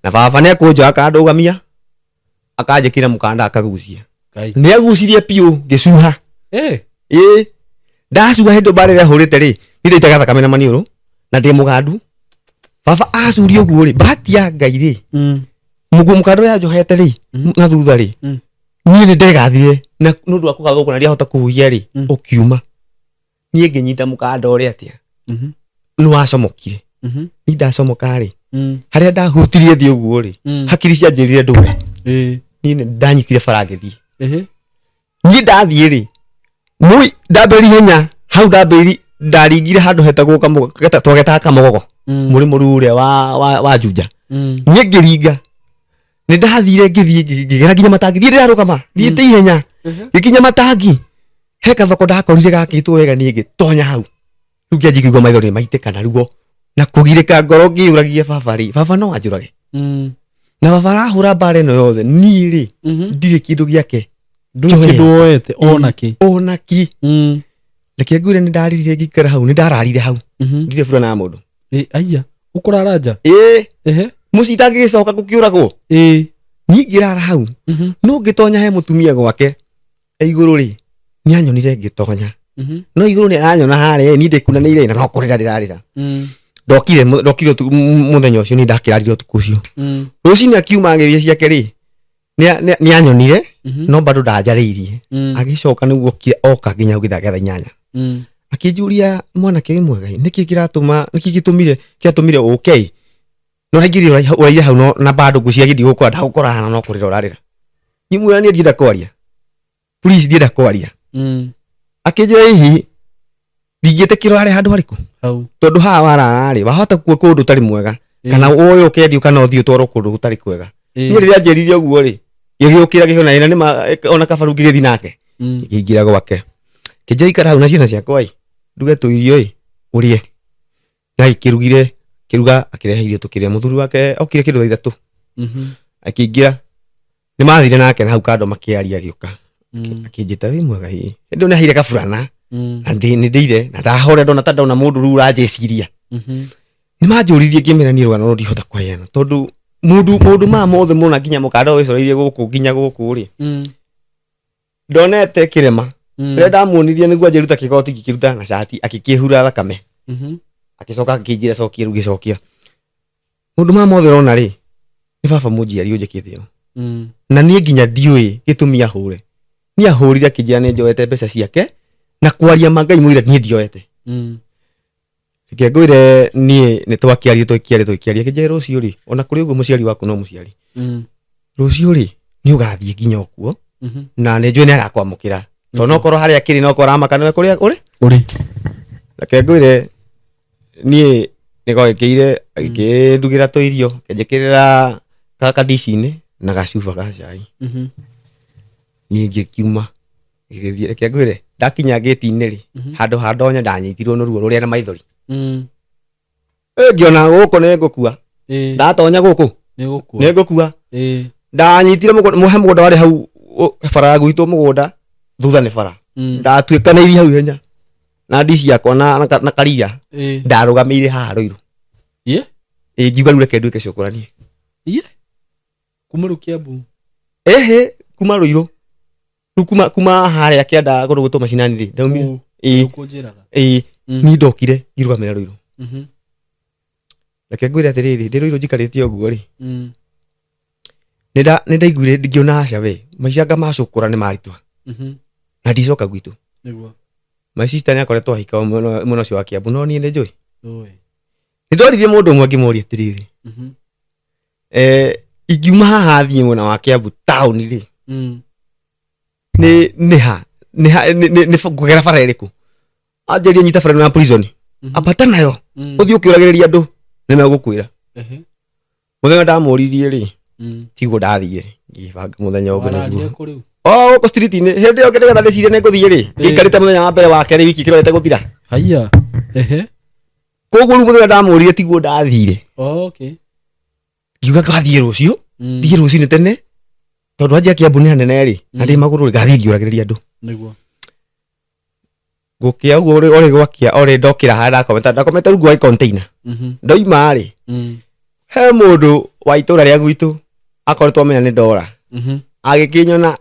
Na baba nĩ ekũnjoya akandũgamia akanjĩkĩra mũkanda akagucia. Nĩ agucirie biũ ngĩcuha. Ĩĩ. Ndacuha hĩndĩ mbara ĩrĩa hũrĩte rĩ, niĩ ndaitaga thakame na maniũrũ na ndĩ mũgandu. Baba acuria ũguo rĩ, bahati ya Ngai rĩ, mũguo mũkanda ũrĩa anjohete rĩ, na thutha rĩ, niĩ nĩ ndegathire na nĩ ũndũ wa kũgathũkwo na ndiahota kũhuhia rĩ, ũkiuma. Niĩ ngĩnyita mũkanda ũrĩa atĩa? Nĩ wacomokire. Niĩ ndacomoka rĩ, harĩa ndahutirie thĩ ũguo rĩ, hakiri cianjĩrire ndũre. Niĩ nĩ ndanyitire bara ngĩthiĩ. Niĩ ndathiĩ rĩ, Mui ndambĩrĩria ihenya hau ndambĩrĩria ndaringire handũ hetagwo twagetaga Kamogogo. Mũrĩmo rĩu ũrĩa wa Juja. Niĩ ngĩringa nĩ ndathire ngĩthiĩ ngĩgera nginya matangi, niĩ ndĩrarũgama thiĩte ihenya ngĩkinya matangi, he kathoko ndakorire gakĩtwo wega, niĩ ngĩtonya hau rĩu ngĩanjia kũigua maitho nĩ maitĩka na ruo na kũgirĩka ngoro, ngĩyũragia baba rĩ, baba no anjũrage na baba arahũra mbara ĩno yothe, niĩ rĩ ndirĩ kĩndũ gĩake. Ndũrĩ kĩndũ woete ona kĩ. Ona ki. Reke ngwĩre, nĩ ndarĩrire ngĩikara hau, nĩ ndararire hau, ndirĩ burana ya mũndũ. Aya ũkũrara nja? Ĩĩ. Ehe. Mũciĩ itangĩgĩcoka gũkĩũragwo. Niĩ ngĩrara hau. No ngĩtonya he mũtumia gwake e igũrũ rĩ, nĩ anyonire ngĩtonya, no igũrũ nĩ aranyona harĩa niĩ ndĩkunanĩire na no kũrĩra ndĩrarĩra. Ndokire mũthenya ũcio, nĩ ndakĩrarire ũtukũ ũcio. Rũcinĩ akiuma agĩthiĩ ciake rĩ, nĩ anyonire, no bado ndanjarĩirie. Agĩcoka nĩguo okire oka nginya hau gĩthaa gĩa thaa 8. Akĩnjũria, "Mwanake, wĩ mwega? Nĩkĩ kĩratũma, nĩkĩ gĩtũmire kĩratũmire ũke?" No raingĩrire ũraire hau, no na bado ngwĩciria ndigũkora, ndagũkora hana no kũrĩra ũrarĩra. Ngĩmwĩra, "Niĩ ndienda kwaria, please, ndienda kwaria." Akĩnjĩra, "Hihi ndingĩtĩkĩra ũrare handũ harĩkũ?" Hau. "Tondũ haha warara rĩ, wahota kua kũndũ ũtarĩ mwega, kana woywo ũkendio, kana ũthiĩ ũtwarwo kũndũ gũtarĩ kwega." Niĩ rĩrĩa anjĩrire ũguo rĩ, gĩgĩũkĩra gĩkĩona ĩna nĩma ona kabaru ngĩgĩthiĩ nake. Ngĩingĩra gwake, kĩnjĩra, "Ikara hau na ciana ciakwa ĩ, nduge tũirio ĩ ũrĩe." Na gĩkĩrugire, kĩruga, akĩrehe irio tũkĩrĩa. Mũthuri wake okire kĩndũ thaa 3. Akĩingĩra, nĩ mathire nake na hau kando makĩaria, agĩũka akĩnjĩta, "Wĩ mwega?" "Ĩ." Hĩndĩ ĩyo nĩ aheire kaburana na nĩ ndĩire na ndahora, ndona ta ndona mũndũ rĩu ũranjĩciria. Nĩ manjũririe, ngĩmera niĩ rũgano rũrũ ndihota kũheana tondũ mũndũ maya mothe mona nginya mũkanda ũyũ wĩcoreirie gũkũ nginya gũkũ rĩ, ndonete kĩrema. Rĩrĩa ndamuonirie nĩguo anjĩruta kĩgoti, ngĩkĩruta na cati, akĩkĩhura thakame. Agĩcoka akĩnjĩra cokia. Rĩu ngĩcokia, maũndũ maya mothe ũrona rĩ, nĩ baba mũnjiari ũnjĩkĩte ũũ. Na niĩ nginya ndiũĩ gĩtũmi ahũre. Niĩ ahũrire akĩnjĩra nĩ njoete mbeca ciake, na kwaria ma Ngai mũira, niĩ ndioete. Reke ngwĩre, niĩ nĩ twakĩaria, twakĩaria, twakĩaria, akĩnjĩra, "Rũciũ rĩ, ona kũrĩ ũguo mũciari waku no mũciari, rũciũ rĩ nĩ ũgathiĩ nginya ũkuo na nĩ njũĩ nĩ agakwamũkĩra, tondũ no korwo harĩa akĩrĩ no korwo aramaka nĩwe kũrĩa ũrĩ." Ũrĩ. Reke ngwĩre, niĩ nĩ gwagĩkĩire, agĩkĩndugĩra tũirio, akĩnjĩkĩrĩra kadici-inĩ na gacuba ga cai. Niĩ ngĩkiuma ngĩgĩthiĩ. Reke ngwĩre, ndakinya gĩti-inĩ rĩ, handũ ha ndonya, ndanyitirwo nĩ ruo rũrĩa na maithori. Ngĩona gũkũ nĩ ngũkua. Ndatonya gũkũ nĩ gũkua. Nĩ ngũkua. Ndanyitire he mũgũnda warĩ hau bara ya gwitũ, mũgũnda thutha nĩ bara. Ndatuĩkanĩirie hau ihenya na ndici yakwa na karia. Ndarũgamĩire haha Rũirũ. Ye? Ĩ, ngiuga rĩu reke nduĩke cũkũranie. Ye? Kuma rĩu Kiambu? Ĩhĩ, kuma Rũirũ rĩu, kuma harĩa kĩanda kũndũ gwĩtwo macinani rĩ, ndaumire. Kũu, Ĩ. ũkũnjĩraga. Ĩ. Niĩ ndokire ngirũgamĩra Rũirũ. Reke ngwĩre atĩrĩrĩ, ndĩ Rũirũ njikarĩte ũguo rĩ, nĩ ndaiguire ngĩona aca we, maica anga macũkũra nĩ maritũha na ndicoka gwitũ. Nĩguo. My sister nĩ akoretwo ahika mwena ũcio wa Kiambu, no niĩ nĩ njũĩ. Ndũĩ. Nĩ ndoririe mũndũ ũmwe, ngĩmũria atĩrĩrĩ, ingiuma haha thiĩ mwena wa Kiambu taũni rĩ, nĩ ha nĩ ha nĩ ngũgera bara ĩrĩkũ? Anjĩrie, "Nyita bara ĩno ya prison, ambata nayo, ũthiĩ ũkĩũragĩrĩria andũ, nĩ megũkwĩra." Mũthenya ndamũririe rĩ, tiguo ndathire, ngĩbanga mũthenya ũngĩ. Wararire Nĩguo. kũ rĩu? O gũkũ street-inĩ. Hĩndĩ ĩyo nĩgetha ndĩcirie nĩ ngũthiĩ rĩ, ngĩikarĩte mũthenya wa mbere, wa kerĩ, wiki kĩrorete gũthira. Haiya, ehe. Koguo rĩu mũthenya ndamũririe tiguo ndathire. Okay. Ngiuga ngathiĩ rũciũ, thiĩ rũcinĩ tene, tondũ anjia Kiambu nĩ hanene rĩ, na ndĩ magũrũ rĩ, ngathiĩ ngĩũragĩrĩria andũ. Nĩguo. Gũkĩa ũguo ũrĩ gwakĩa orĩ, ndokĩra harĩa ndakomete, ndakomete rungu wa container. Ndoima rĩ, he mũndũ wa itũra rĩa gwitũ akoretwo amenya nĩ ndora. Agĩkĩnyona,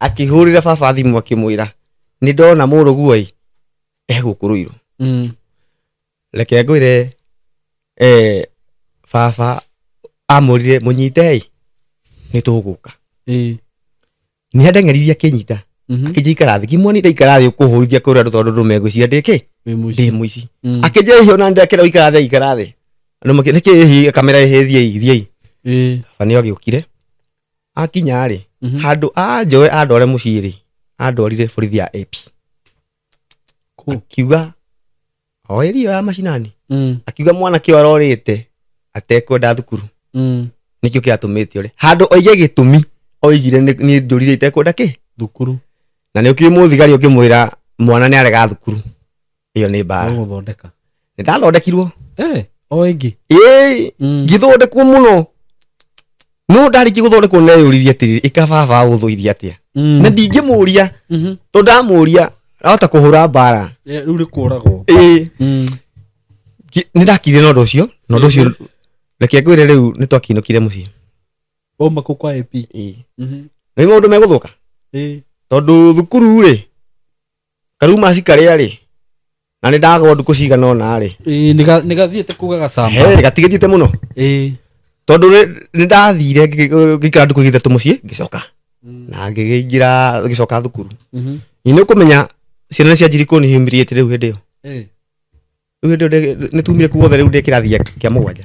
akĩhũrĩra baba thimũ, akĩmwĩra nĩ ndona mũrũguo ĩ egũkũ Rũirũ. Reke ngwĩre, baba amũrire, "Mũnyite ĩ, nĩ tũgũka." Nĩ andeng'eririe, akĩnyita, akĩnjia, "Ikara thĩ." Ngĩmuoni, "Ndaikara thĩ ũkũhũrithia kũrĩa andũ, tondũ andũ megwĩciria ndĩ kĩ, Wĩ mũici." Ndĩ mũici. Akĩnjia, "Ihĩ ona ndekĩra, ikara thĩ, ikara thĩ." Andũ makĩ nĩkĩ hihi kamera ĩhĩ, thiĩi, thiĩi. Baba nĩ agĩũkire, akinya rĩ, handũ anjoe andware mũciĩ rĩ, andwarire borithi ya AP. Kũ? Akiuga o ĩrio ya macinani. Akiuga mwanake ũyũ arorĩte atekwenda thukuru. Nĩkĩo kĩratũmĩte ũrĩ handũ oige gĩtũmi, oigire nĩ njũrire itekwenda kĩ Thukuru. Na nĩ ũkĩũĩ mũthigari ũkĩmwĩra mwana nĩ arega thukuru, ĩyo nĩ mbara. Gũthondeka. Nĩ ndathondekirwo. Eh, o ĩngĩ. Ĩĩ, ngĩthondekwo mũno, no ndarĩkia gũthondekwo neyũririe atĩrĩrĩ, ĩka baba ũthũirie atĩa? Na ndingĩmũria, tondũ ndamũria ahota kũhũra mbara. Eh, rĩu nĩ kũragwo. Ĩĩ. Nĩ ndakirire na ũndũ ũcio, na ũndũ ũcio reke ngwĩre rĩu nĩ twakinũkire mũciĩ. Wauma kũu kwa AP. Ĩĩ. Nĩ maũndũ megũthũka. Ĩĩ. Tondũ thukuru rĩ, karuma cikarĩa rĩ, na nĩ ndagwo ndukũ cigana ũna rĩ. Ĩĩ, nĩ gathiĩte kũu gagacamba. He gatigĩthiĩte mũno. Ĩĩ. Tondũ nĩ ndathire ngĩikara ndukũ ithatũ mũciĩ, ngĩcoka na ngĩingĩra, ngĩcoka thukuru. Nĩ ũkũmenya ciana nĩ cianjirie kũni humiliate rĩu hĩndĩ ĩyo. Ĩĩ. Rĩu hĩndĩ ĩyo nĩ tumire kuo guothe, rĩu ndĩ kĩrathi kĩa mũgwanja.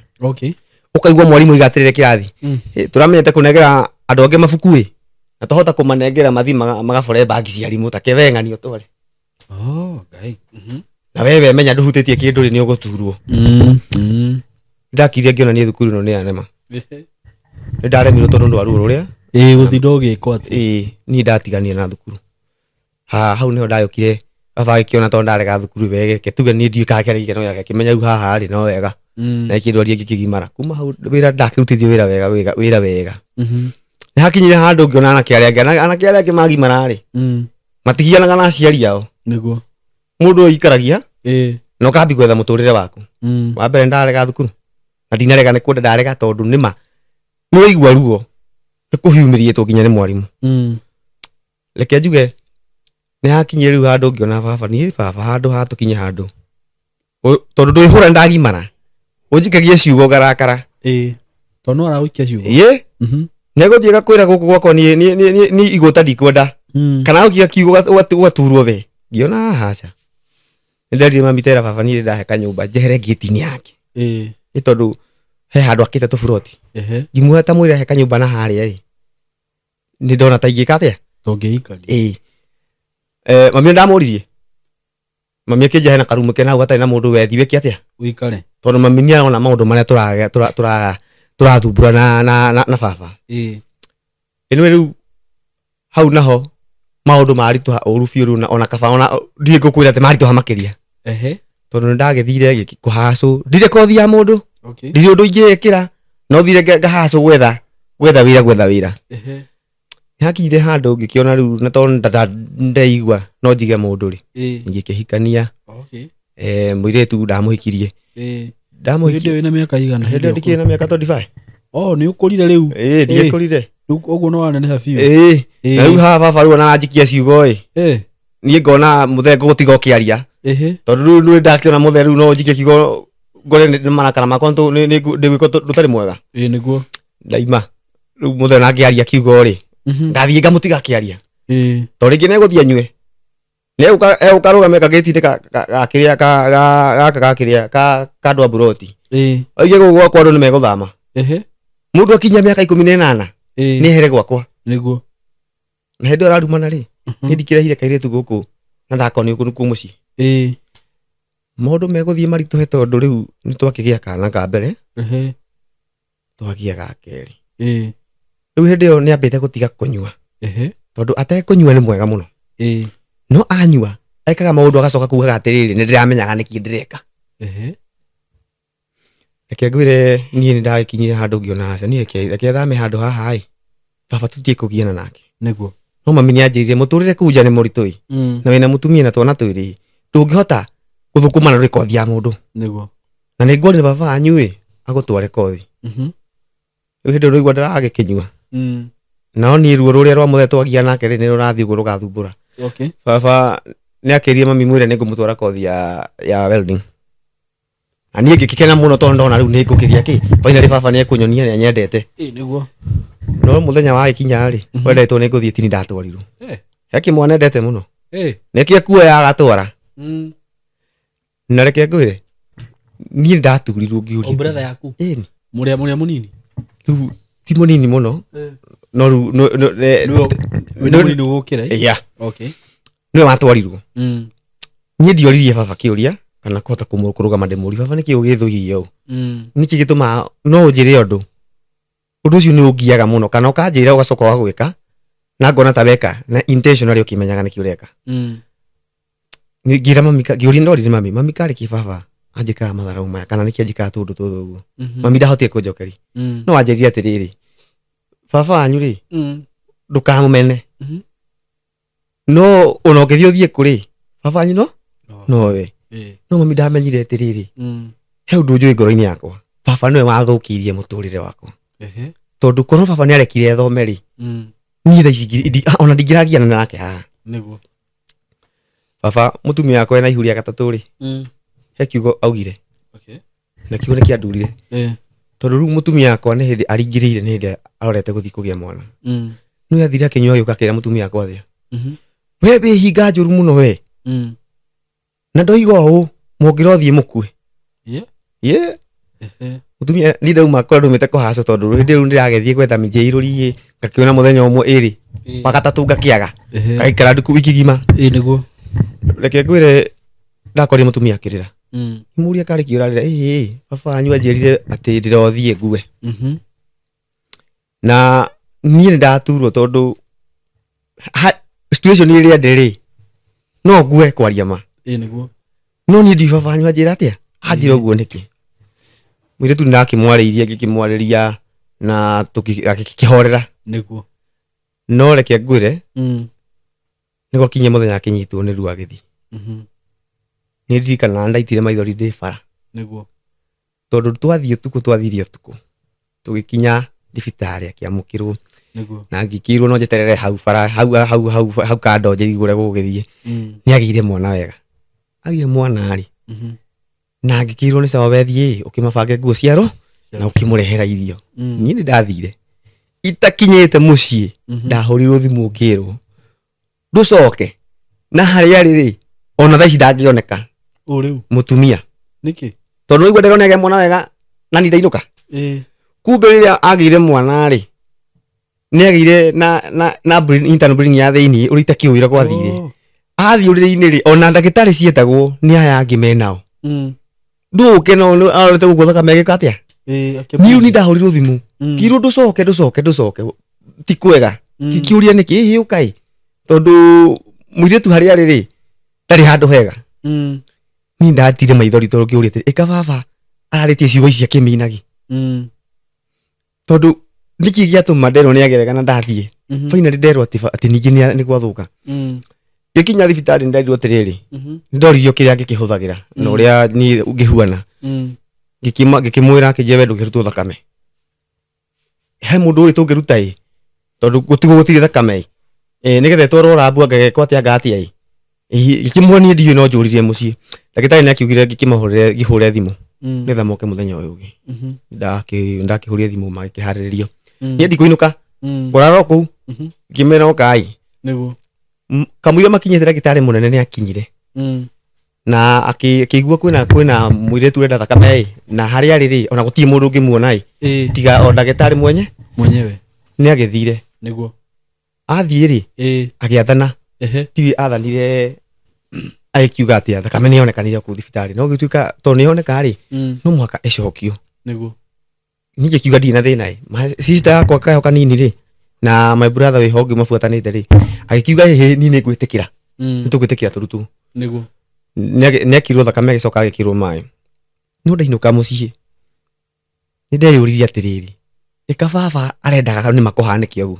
Ũkaigua mwarimũ oiga atĩrĩrĩ kĩrathi, "Ĩ, tũramenyete kũnengera andũ angĩ mabuku ĩ, na twahota kũmanengera mathi magabore bagi cia arimũ ta kebe ng'ani ũtware." Oh, Ngai. Na wewe menya ndũhutĩtie kĩndũ rĩ, nĩ ũgũturwo. Ndakirie ngĩona niĩ thukuru ĩno nĩ yanema. Nĩ ndaremirwo tondũ ndwa ruo rũrĩa. Ĩĩ, gũtinda ũgĩkwo atĩ. Ĩĩ, niĩ ndatiganire na thukuru. Ha hau nĩho ndagĩũkire baba agĩkĩona tondũ ndarega thukuru wegeke tuge niĩ ndiũĩ kana kĩarĩ gĩkeno gĩake, akĩmenya rĩu haha rĩ no wega. Na ĩkĩndwaria ngĩkĩgimara kuma hau wĩra ndakĩrutithio wĩra wega, wĩra wega. Nĩ hakinyire handũ ngĩona anake arĩa angĩ, anake arĩa angĩ magimara rĩ, matigianaga na aciari ao. Nĩguo. Mũndũ ũyũ ikaragia na ũkambi gwetha mũtũrĩre waku. Wa mbere ndarega thukuru na ndinarega nĩ kwenda ndarega, tondũ nĩma nĩ waigua ruo nĩ kũhiumĩrĩtwo nginya nĩ mwarimũ. Reke njuge nĩ hakinyire rĩu handũ ngĩona baba, niĩ baba handũ hatũkinye handũ tondũ ndwĩhũra ndagimara ũnjikagie ciugo ngarakara. Ĩĩ, tondũ no aragũikia ciugo. Ĩ, nĩegũthiĩ gakwĩra gũkũ gwakwa niĩ igũta ndikwenda, kana ũkiga kiugo ũgaturwo we. Ngĩona haca nĩ nderire mami tera baba niĩ ndahe kanyũmba njehere ngĩti-inĩ yake. Nĩ tondũ he handũ akĩte tũburoti. Ngimuoya ta mwĩre he kanyũmba na harĩa ĩ nĩ ndona ta ingĩka atĩa. Tũngĩikaria. Ĩĩ. Mami nĩ ndamũririe, mami akĩnjia hena karumu kena hau gatarĩ na mũndũ wethi wĩke atĩa. Ũikare. Tondũ mami nĩ arona maũndũ marĩa tũrathumbũra na baba. Anyway, rĩu hau naho maũndũ maritũha ũru biũ rĩu, na ona kaba ona ndirĩ ngũkwĩra atĩ maritũha makĩria. Tondũ nĩ ndagĩthire kũhacũ, ndirĩ kothi ya mũndũ. Ndirĩ ũndũ ingĩĩkĩra, no thire ngahacũ gwetha wĩra, gwetha wĩra. Nĩ hakinyire handũ ngĩkĩona rĩu na tondũ ndeigua no njige mũndũ rĩ, ngĩkĩhikania. Mũirĩtu ndamũhikirie. Hĩndĩ ĩyo wĩna mĩaka igana? Hĩndĩ ĩyo ndikĩrĩ na mĩaka 25. Oh, nĩ ũkũrire rĩu. Ĩĩ, ndiekũrire. Rĩu ũguo nĩ waneneha biũ. Ĩĩ. Na rĩu haha baba rĩu ona aranjikia ciugo ĩ, niĩ ngona mũthee ngũgũtiga ũkĩaria. Tondũ rĩu nĩ ndakĩona mũthee rĩu no njikie kiugo ngore nĩ marakara makwa ndĩgwĩka ndũtarĩ mwega. Ĩĩ, nĩguo. Ndaima rĩu mũthee ona angĩaria kiugo rĩ, ngathiĩ ngamũtiga akĩaria. Tondũ rĩngĩ nĩegũthiĩ anyue, nĩegũka egũka rũgame kagĩti-inĩ ga kĩrĩa gaka ga kĩrĩa ka andũ a buroti, oige gũkũ gwakwa andũ nĩmegũthama. Mũndũ akinyia mĩaka 18 nĩ ehere gwakwa. Na hĩndĩ ĩyo ararumana rĩ, niĩ ndikĩrehire kairĩtu gũkũ na ndakonio kũu nĩkuo mũciĩ. Maũndũ megũthiĩ maritũhe tondũ rĩu nĩ twakĩgĩa kana ka mbere, twagĩa ga kerĩ. Rĩu hĩndĩ ĩyo nĩ ambĩte gũtiga kũnyua, tondũ atekũnyua nĩ mwega mũno. No anyua ekaga maũndũ agacoka kugaga atĩrĩrĩ, nĩ ndĩramenyaga nĩkĩ ndĩreka. Reke ngwĩre, niĩ nĩ ndagĩkinyire handũ ngĩona aca niĩ reke thame handũ haha ĩ, baba tũtige kũgiana nake. No mami nĩ anjĩrire mũtũrĩre kũu nja nĩ mũritũ ĩ, na wĩna mũtumia na twana twĩrĩ, ndũngĩhota gũthũkũma na ndũrĩ kothi ya mũndũ. Na nĩ ngorire baba wanyu ĩ agũtware kothi. Rĩu hĩndĩ ĩyo ndũigua ndĩragĩkĩnyua. Nao niĩ ruo rũrĩa rwa mũthee twagia nake rĩ, nĩ rũrathiĩ ũguo rũgathumbũra. Baba nĩ akĩrire mami mwĩre nĩ ngũmũtwara kothi ya welding, na niĩ ngĩkĩkena mũno tondũ ndona rĩu nĩ ngũkĩgĩa kĩ, finally baba nĩ ekũnyonia nĩ anyendete. Ĩĩ, nĩguo. No mũthenya wagĩkinya rĩ, wendetwo nĩ ngũthiĩ tini ndatwarirwo. He kĩmwana endete mũno. Nĩkĩo kuoya agatwara. Na reke ngwĩre, niĩ nĩ ndaturirwo ngĩũria. O brother yaku? Ĩni. Mũrĩa mũnini? Rĩu ti mũnini mũno, no rĩu Nĩwe wĩna mũnini gũkĩra, ĩ? Yeah. Nĩwe watwarirwo. Niĩ ndioririe baba kĩũria kana kũhota kũrũgama ndĩmũrie baba nĩkĩ ũgĩthũirie ũũ, nĩkĩ gĩtũmaga no ũnjĩre ũndũ ũndũ ũcio nĩ ũngiaga mũno, kana ũkanjĩra ũgacoka ũgagwĩka na ngona ta weka na intentionally ũkĩmenyaga nĩkĩ ũreka. Ngĩra mami, ngĩũria ndoririe mami, mami karĩ kĩ baba anjĩkaga matharau maya kana nĩkĩ anjĩkaga tũndũ tũtũ ũguo? Mami ndahotire kũnjokeria, no anjĩrire atĩrĩrĩ, baba wanyu rĩ, ndũkamũmene, no ona ũngĩthiĩ ũthiĩ kũrĩ baba wanyu no nowe. No mami ndamenyire atĩrĩrĩ, he ũndũ njũĩ ngoro-inĩ yakwa, baba nĩwe wathũkĩirie mũtũrĩre wakwa, tondũ korwo baba nĩ arekire thome rĩ, niĩ thaa ici ona ndingĩragiana nake haha. Nĩguo. Baba mũtumia wakwa ena ihu rĩa gatatũ rĩ, he kiugo augire, na kiugo nĩ kĩandurire, tondũ rĩu mũtumia wakwa nĩ hĩndĩ aringĩrĩire, nĩ hĩndĩ arorete gũthiĩ kũgĩa mwana. Nĩ athire akĩnyua agĩũka akĩra mũtumia wakwa atĩa, we wĩ hinga njũru mũno we, na ndoiga ũũ mũngĩrothiĩ mũkue. Mũtumia niĩ ndauma kũrĩa ndumĩte kũhacwo, tondũ hĩndĩ ĩyo ndĩragĩthiĩ gwetha mĩnjĩ irũri, ngakĩona mũthenya ũmwe ĩrĩ wagatatũ ngakĩaga, ngaikara nduku wiki ng'ima. Nĩguo. Reke ngwĩre, ndakorire mũtumia akĩrĩra, mũria karĩ kĩ ũrarĩra? Ĩĩ, baba wanyu anjĩrire atĩ ndĩrothiĩ ngue. Na niĩ nĩ ndaturwo, tondũ situation ĩrĩa ndĩ rĩ, no ngue kwaria ma. Nĩguo. No niĩ ndi baba wanyu anjĩra atĩa, anjĩra ũguo nĩkĩ? Mũirĩtu nĩ ndakĩmwarĩirie, ngĩkĩmwarĩria na agĩkĩhorera. Nĩguo. No reke ngwĩre, nĩ gwakinyia mũthenya akĩnyitwo nĩ ruo agĩthiĩ. Nĩ ndirikanaga ndaitire maithori ndĩ bara. Nĩguo. Tondũ twathiĩ ũtukũ, twathire ũtukũ tũgĩkinya thibitarĩ akĩamũkĩrwo. Nĩguo. Na ngĩkĩrwo no njeterere hau bara hau hau hau hau kando njĩigũre gũgĩthiĩ. Nĩ agĩire mwana wega, agĩire mwana rĩ, na ngĩkĩrwo nĩ sawa, wethiĩ ũkĩmabange nguo ciaro na ũkĩmũrehera irio. Niĩ nĩ ndathire, itakinyĩte mũciĩ ndahũrirwo thimũ ngĩrwo ndũcoke na harĩa arĩ rĩ, ona thaa ici ndangĩoneka. O rĩu? Mũtumia. Nĩkĩ? Tondũ waigua ndĩrona agĩa mwana wega na ni ndainũka. Kumbe rĩrĩa agĩire mwana rĩ, nĩ agĩire na brain, internal bleeding ya thĩinĩ ũrĩa itakĩũĩ gwathire. Athiĩ ũrĩrĩ-inĩ rĩ, ona ndagĩtarĩ cietagwo nĩ aya angĩ menao, ndũke no arorete gũkũ thakame ĩgĩka atĩa. Niĩ nĩ ndahũrirwo thimũ ngirwo ndũcoke ndũcoke ndũcoke, ti kwega. Kĩũria nĩkĩ? Ĩhĩ ũkai, tondũ mũirĩtu harĩa arĩ rĩ, ndarĩ handũ hega. Niĩ ndatire maithori tondũ ngĩũria atĩrĩ, ĩka baba ararĩtie ciugo ici akĩminagi, tondũ nĩkĩ gĩatũma nderwo nĩ agerega na ndathiĩ? Finally nderwo atĩ ningĩ nĩ gwathũka. Ngĩkinya thibitarĩ nĩ nderirwo atĩrĩrĩ, nĩ ndoririo kĩrĩa ngĩkĩhũthagĩra na ũrĩa niĩ ngĩhuana. Ngĩkĩmwĩra, akĩnjĩra we ndũngĩrutwo thakame, he mũndũ ũyũ tũngĩruta ĩ, tondũ gũtigwo gũtirĩ thakame ĩ, nĩgetha ĩtwarwo rambu angagekwo atĩa anga atĩa ĩ. Ngĩkĩmwĩra niĩ ndiũĩ, no njũririe mũciĩ. Ndagĩtarĩ nĩ akiugire ngĩkĩmahũrĩre, ngĩhũre thimũ nĩgetha moke mũthenya ũyũ ũngĩ. Ndakĩhũrire thimũ magĩkĩharĩrĩrio. Niĩ ndikũinũka, ngũrara o kũu. Ngĩmera ũkai. Nĩguo. Kamũira makinyĩte, ndagĩtarĩ mũnene nĩ akinyire na akĩigua kwĩna mũirĩtu ũrenda thakame ĩ, na harĩa arĩ rĩ, ona gũtirĩ mũndũ ũngĩmuona ĩ, tiga o ndagĩtarĩ mwenye. Mwenyewe. Nĩ agĩthire. Nĩguo. Athiĩ rĩ, agĩathana. Ndiũĩ athanire agĩkiuga atĩa, thakame nĩ yonekanire kũu thibitarĩ, no gĩtuĩka tondũ nĩ yoneka rĩ, no mũhaka ĩcokio. Nĩguo. Niĩ ngĩkiuga ndirĩ na thĩna ĩ. Sister yakwa kaheho kanini rĩ, na my brother wĩho ũngĩ mabuatanĩte rĩ, agĩkiuga ĩhĩ, niĩ nĩ ngwĩtĩkĩra, nĩ tũgwĩtĩkĩra tũrutwo. Nĩguo. Nĩ ekĩrirwo thakame, agĩcoka agĩkĩrwo maĩ. No ndainũka mũciĩ nĩ ndeyũririe atĩrĩrĩ, ĩka baba arendaga nĩ makũhanĩke ũguo,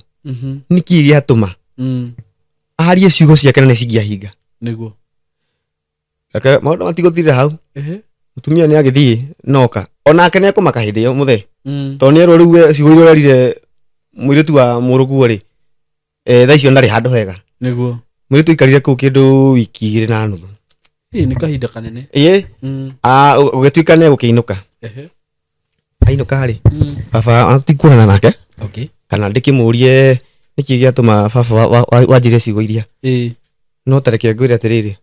nĩkĩ gĩatũma arie ciugo ciake na nĩ cingĩahinga? Nĩguo. Reke maũndũ matigũthirĩra hau. Mũtumia nĩ agĩthiĩ noka, onake nĩ ekũmaka hĩndĩ ĩyo mũthee, tondũ nĩ erwo rĩu we ciugo iria ũrerire mũirĩtu wa mũrũguo rĩ, thaa icio ndarĩ handũ hega. Nĩguo. Mũirĩtu aikarire kũu kĩndũ wiki 2 na nuthu. Ĩ, nĩ kahinda kanene. Ĩĩ. Ũgĩtuĩka nĩ egũkĩinũka. Ainũka rĩ, baba tikuonana nake kana ndĩkĩmũrie nĩkĩ gĩatũma baba wanjĩre ciugo iria. No tareke ngwĩre atĩrĩrĩ,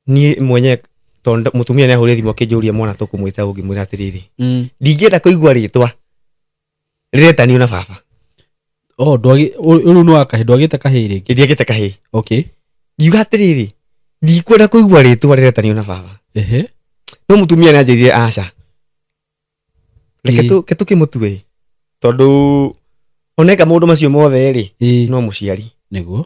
niĩ mwenyewe tondũ mũtumia nĩ ahũrire thimũ akĩnjũria mwana tũkũmwĩta, ũngĩmwĩra atĩrĩrĩ, ndingĩenda kũigua rĩtwa rĩretanio na baba. Oh, ndwagi rĩu nĩ wa kahĩ, ndwagĩte kahĩ rĩngĩ? Ndiagĩte kahĩ. Ngiuga atĩrĩrĩ, Ndikwenda kũigua rĩtwa rĩretanio na baba. Ehe. No mũtumia nĩ anjĩrire aca. Reke Ĩĩ. tu ke tũkĩmũtue. Tondũ oneka maũndũ macio mothe rĩ Ĩĩ. no mũciari. Nĩguo.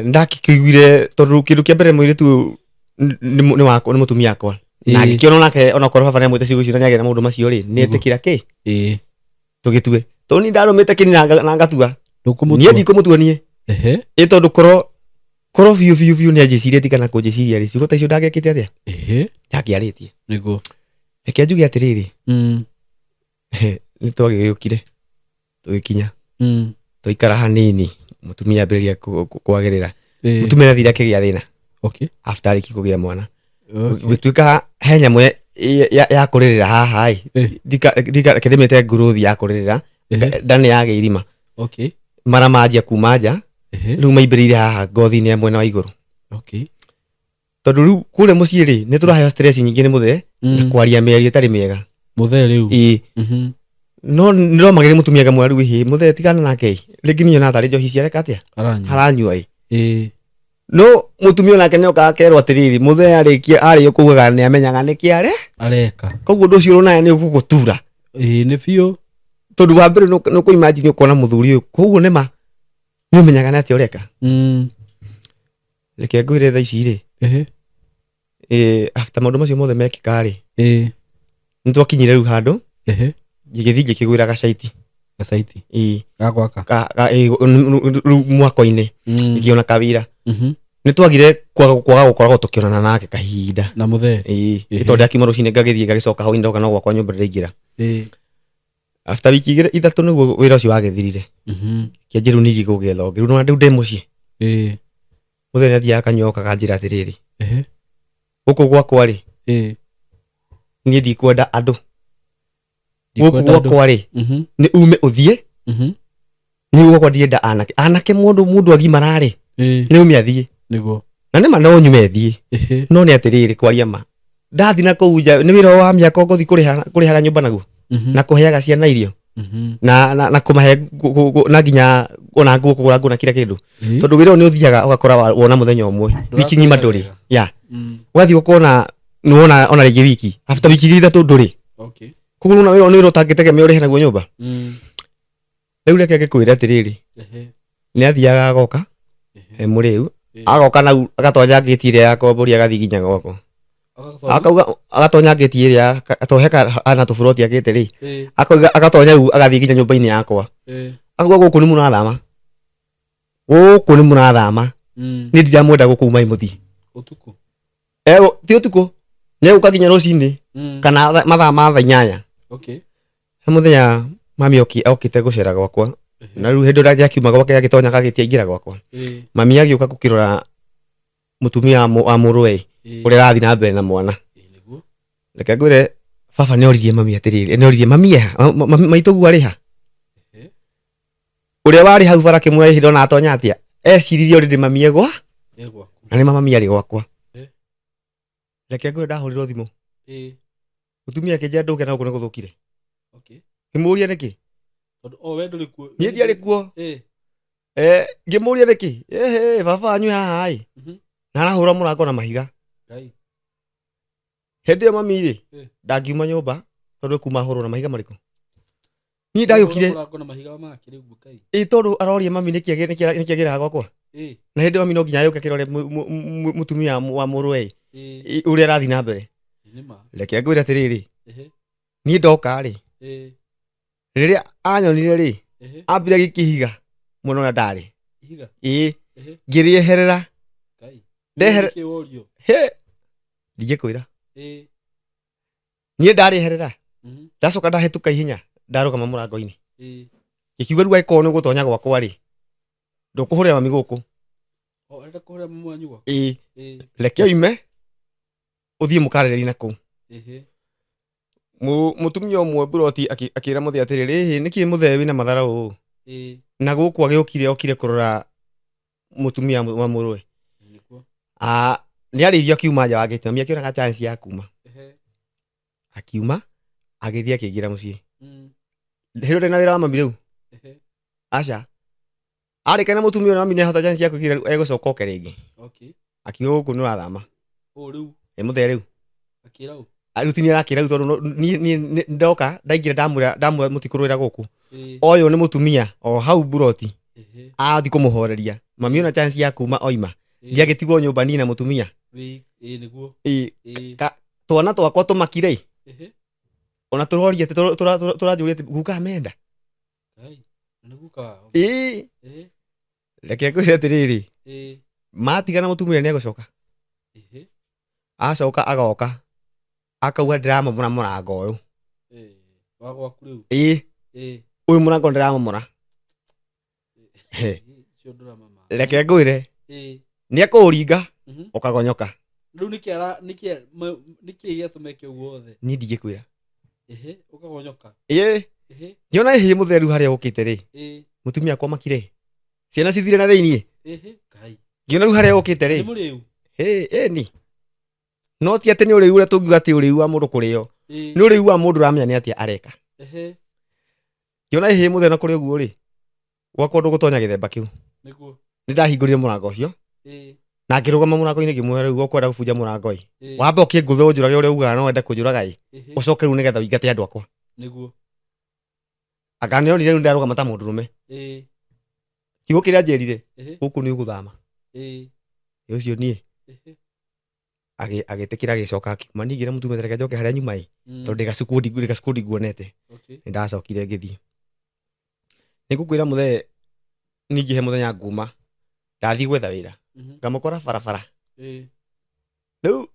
Ndakĩiguire tondũ kĩndũ kĩa mbere mũirĩtu ũyũ nĩ wakwa nĩ mũtumia wakwa. Na Ĩĩ. ngĩkĩona onake onakorwo baba nĩamwĩte ciugo icio na nĩagĩa na maũndũ macio rĩ Nĩguo. nĩetĩkĩra kĩ Ĩĩ. tũgĩtue. Tondũ niĩ ndarũmĩte kĩni na ngatua. Niĩ Ndũkũmũtua. ndikũmũtua niĩ. Ehe. Ĩ tondũ korwo biũ biũ biũ nĩanjĩcirĩtie kana kũnjĩciria rĩ ciugo ta icio ndangĩekĩte atĩa? Ehe. Ndangĩarĩtie. Nĩguo. Reke njuge atĩrĩrĩ Mm. nĩ twagĩgĩũkire tũgĩkinya Mm. twaikara hanini mũtumia ambĩrĩria kwagĩrĩra. Ĩĩ. Mũtumia nĩathire akĩgĩa thĩna Okay. after arĩkia kũgĩa mwana. Okay. Gũtuĩka he nyamũ ya kũrĩrĩra haha ĩ Ĩĩ. reke ndĩmĩte nguruthi ya kũrĩrĩra Ehe. nda nĩ yagĩa irima Okay. mara manjia kuma nja Ehe. rĩu maimbĩrĩire haha ngothi-inĩ ya mwena wa igũrũ. Okay. Tondũ rĩu kũrĩa mũciĩ rĩ nĩ tũraheo stress nyingĩ nĩ mũthee na kwaria mĩario ĩtarĩ mĩega. Mũthee rĩu. Ĩĩ. Mhm. No nĩromagĩrĩ mũtumia ngamwĩra rĩu ĩhĩ mũthee tigana nake ĩ rĩngĩ niĩ ona tarĩ njohi ciareka atĩa Aranyua. haranyua ĩ. Ĩĩ. No mũtumia onake nĩokaga akerwo atĩrĩrĩ mũthee arĩkia arĩo kugaga nĩamenyaga nĩkĩ are Areka. koguo ũndũ ũcio ũronaye nĩ ũgũgũtura. Ĩĩ nĩ biũ. Tondũ wa mbere nĩ ũkũ-imagine ũkona mũthuri ũyũ koguo nĩma nĩ ũmenyaga nĩ atĩa ũreka. Mm. Reke ngwĩre thaa ici rĩ Ehe. After maũndũ macio mothe mekĩka rĩ Ĩĩ. nĩ twakinyire rĩu handũ Ehe. ngĩgĩthiĩ ngĩkĩgwĩra gacaiti. Gacaiti. Ĩĩ. Ga gwaka. Rĩu mwako-inĩ Mm. ngĩona kawĩra. Mhm. Nĩ twagire kwaga gũkoragwo tũkĩonana nake kahinda. Na mũthee. Ĩĩ. Ehe. Nĩ tondũ ndakiuma rũcinĩ ngagĩthiĩ ngagĩcoka hwaĩ-inĩ ndoka no gwakwa nyũmba ndĩraingĩra. Ĩĩ. After wiki igĩrĩ ithatũ nĩguo wĩra ũcio wagĩthirire. Mhm. Kĩanjĩ rĩu ningĩ gũgĩetha ũngĩ. Rĩu nĩwona rĩu ndĩ mũciĩ. Ĩĩ. Mũthee nĩathiaga akanyua oka akanjĩra atĩrĩrĩ Ehe. gũkũ gwakwa rĩ Ĩĩ. niĩ ndikwenda andũ. Gũkũ Ndikwenda andũ. gwakwa rĩ Mhm. nĩ ume ũthiĩ Mhm. niĩ gwakwa ndirenda anake. Anake mũndũ agimara rĩ Ĩĩ. nĩ ume athiĩ. Nĩguo. Na nĩma no nyume thiĩ. Ehe. No nĩ atĩrĩrĩ kwaria ma ndathi na kũu nja nĩ wĩra wa mĩaka ngũthiĩ kũrĩhaga nyũmba naguo Mhm. na kũheaga ciana irio Mhm. na kũmahe na nginya ona nguo kũgũra nguo na kila kĩndũ. Ĩĩ. Tondũ wĩra ũyũ nĩ ũthiaga ũgakora wona mũthenya ũmwe wiki ng'ima ndũrĩ ya Mm. ũgathiĩ ũkona nĩwona ona rĩngĩ wiki after wiki igĩrĩ ithatũ ndũrĩ. Okay. Koguo nĩwona wĩra ũyũ nĩ wĩra ũtangĩtegemea ũrĩhe naguo nyũmba. Mm. Rĩu reke ngĩkwĩre atĩrĩrĩ Ehe. nĩ athiaga agoka Ehe. he mũrĩu Ĩĩ. agoka nau agatonya ngĩti ĩrĩa ya kombũri agathiĩ nginya gwakwa. Agatonya. Akauga agatonya ngĩti ĩrĩa atohe ana tũburoti akĩte rĩ Ĩĩ. akauga agatonya rĩu agathiĩ nginya nyũmba-inĩ yakwa. Ĩĩ. Akauga gũkũ nĩ mũrathama. Gũkũ nĩ mũrathama. Mm. Niĩ ndiramwenda gũkũ umai mũthiĩ. Ũtukũ. Ti ũtukũ. Nĩegũka nginya rũcinĩ Mm. kana mathaa ma thaa inyanya. Okay. He mũthenya mami okĩte gũcera gwakwa Ehe. na rĩu hĩndĩ ĩrĩa akiuma gwake agĩtonya gagĩti aingĩra gwakwa. Ĩĩ. Mami agĩũka gũkĩrora mũtumia wa mũrũwe Ĩĩ. ũrĩa arathiĩ na mbere na mwana. Ĩĩ, nĩguo. Reke ngwĩre baba nĩoririe mami atĩrĩrĩ nĩoririe mami eha maitũguo arĩ ha? Ehe. Ũrĩa warĩ hau bara akĩmwĩra hĩndĩ ona atonya atĩa eciririe already mami e gwa Ĩ gwaku. na nĩ ma mami arĩ gwakwa. Eh. Reke ngwĩre ndahũrirwo thimũ Ĩĩ. mũtumia akĩnjĩra ndũke na gũkũ nĩ gũthũkire. Okay. Ngĩmũria nĩkĩ? Tondũ o we ndũrĩ kuo. Niĩ ndiarĩ kuo. Ĩĩ. Ngĩmũria nĩkĩ? Ĩhĩ baba wanyu haha ĩ Mhm. na arahũra mũrango na mahiga. Ngai. Hĩndĩ ĩyo mami rĩ Eh. ndangiuma nyũmba tondũ kuma hũrwo na mahiga marĩkũ? Niĩ ndagĩũkire Mũrango na mahiga make rĩu Ngai. ĩ tondũ aroria mami nĩkĩ agĩraga gwakwa. Ĩĩ. Na hĩndĩ ĩyo mami no nginya yũke kĩrore mũtumia wa mũrũwe Ĩĩ. ĩ ũrĩa arathiĩ na mbere. Nĩ ma. Reke ngwĩre atĩrĩrĩ Ehe. niĩ ndoka rĩ Ĩĩ. rĩrĩa anyonire rĩ Ehe. ambire gĩkĩhiga mwena ũrĩa ndarĩ. Ihiga. Ĩĩ Ehe. ngĩrĩeherera Ngai. Ndehere- Nĩkĩ worio? he ndingĩkwĩra Ĩĩ. niĩ ndarĩeherera Mhm. ndacoka ndahĩtũka ihenya ndarũgama mũrango-inĩ. Ĩĩ. Ngĩkiuga rĩu angĩkorwo nĩ ũgũtonya gwakwa rĩ ndũkũhũrĩra mami gũkũ. O arenda kũhũrĩra mami wanyu gwaku. Ĩĩ Ĩĩ. reke oime ũthiĩ mũkarĩrĩrie na kũu. Ehe. Mũtumia ũmwe mburoti akĩra mũthee atĩrĩrĩ ĩhĩ nĩkĩ mũthee wĩna mathara ũũ? Ĩĩ. Na gũkũ agĩũkire okire kũrora mũtumia wa mũrũwe. Nĩguo. Nĩarĩithio akiuma nja wa gĩti mami akĩonaga chance ya kuma. Ehe. Akiuma agĩthiĩ akĩingĩra mũciĩ. Mm. Hĩndĩ ĩyo ndĩ na wĩra wa mami rĩu. Ehe. Aca. Arĩkania na mũtumia ũyũ na mami nĩahota chance ya kũingĩra rĩu egũcoka oke rĩngĩ. Okay. Akiuga gũkũ nĩ ũrathama. Ũ rĩu. Ĩ mũthee rĩu. Akĩra ũ? Rĩu ti niĩ arakĩra rĩu tondũ niĩ ndoka ndaingĩra ndamwĩra ndamwĩra mũtikũrũĩra gũkũ. Ĩĩ. Ũyũ nĩ mũtumia o hau mburoti. Ehe. Athiĩ kũmũhoreria. Mami ona chance ya kuma oima. Ĩĩ. Ndiagĩtigwo nyũmba niĩ na mũtumia. Ĩĩ, ĩĩ nĩguo. Ĩ Ĩĩ. twana twakwa tũmakire ĩ. Ehe. Ona tũroria atĩ tũranjũria atĩ guka amenda. Ngai. Na nĩ guka wao. Ĩĩ. Ehe. Reke ngwĩre atĩrĩrĩ. Ĩĩ. Matigana mũtumia nĩegũcoka. Ehe. Acoka agoka. Akauga ndĩramomora mũrango ũyũ. Ĩĩ. Wa gwaku rĩu. Ĩĩ. Ĩĩ. Ũyũ mũrango ndĩramomora. He. Ĩĩ, ũcio ndũramama. Reke ngwĩre. Ĩĩ. Nĩekũũringa Mhm. ũkagonyoka. Rĩu nĩkĩ ara nĩkĩ nĩkĩ gĩatũma eke ũguo wothe? Niĩ ndingĩkwĩra. Ehe, ũkagonyoka. Ĩĩ. Ehe. Ngĩona ĩhĩ mũtheru harĩa ũkĩte rĩ. Ĩĩ. Mũtumia akwa makire. Ciana cithire na thĩiniĩ. Ehe. Ngai. Ngĩona rĩu harĩa ũkĩte Nĩ rĩ. mũrĩu. Hĩ, ĩni. No ti atĩ nĩ ũrĩu ũrĩa tũngiuga atĩ ũrĩu wa mũndũ kũrĩo. Ĩĩ. Nĩ ũrĩu wa mũndũ ũramenya nĩ atĩa areka. Ehe. Ngĩona ĩhĩ mũthenya kũrĩ ũguo rĩ. Gwakwa ndũgũtonya gĩthemba kĩu. Nĩguo. Nĩ ndahingũrire mũrango ũcio. Ĩĩ. Na ngĩrũgama mũrango-inĩ ngĩmwĩra rĩu ũkwenda gũbunja mũrango ĩ. Ĩĩ. Wambe ũkĩngũthe ũnjũrage ũrĩa ugaga no wende kũnjũraga ĩ. Ehe. Ũcoke rĩu nĩgetha ũingate andũ akwa. Nĩguo. Anga nĩonire rĩu ndarũgama ta mũndũrũme. Ĩĩ. Kiugo kĩrĩa anjĩrire Ehe. gũkũ nĩ ũgũthama. Ĩĩ. Ĩ ũcio niĩ. Ehe. Agĩtĩkĩra agĩcoka akiuma. Niĩ ngĩra mũtumia reke njoke harĩa nyuma ĩ. Mm. Tondũ ndĩ gacukũ ndiguonete. Okay. Nĩ ndacokire ngĩthiĩ. Nĩngũkwĩra mũthee ningĩ he mũthenya nguma. Ndathiĩ gwetha wĩra. Mhm. Ngamũkora barabara. Ĩĩ. Rĩu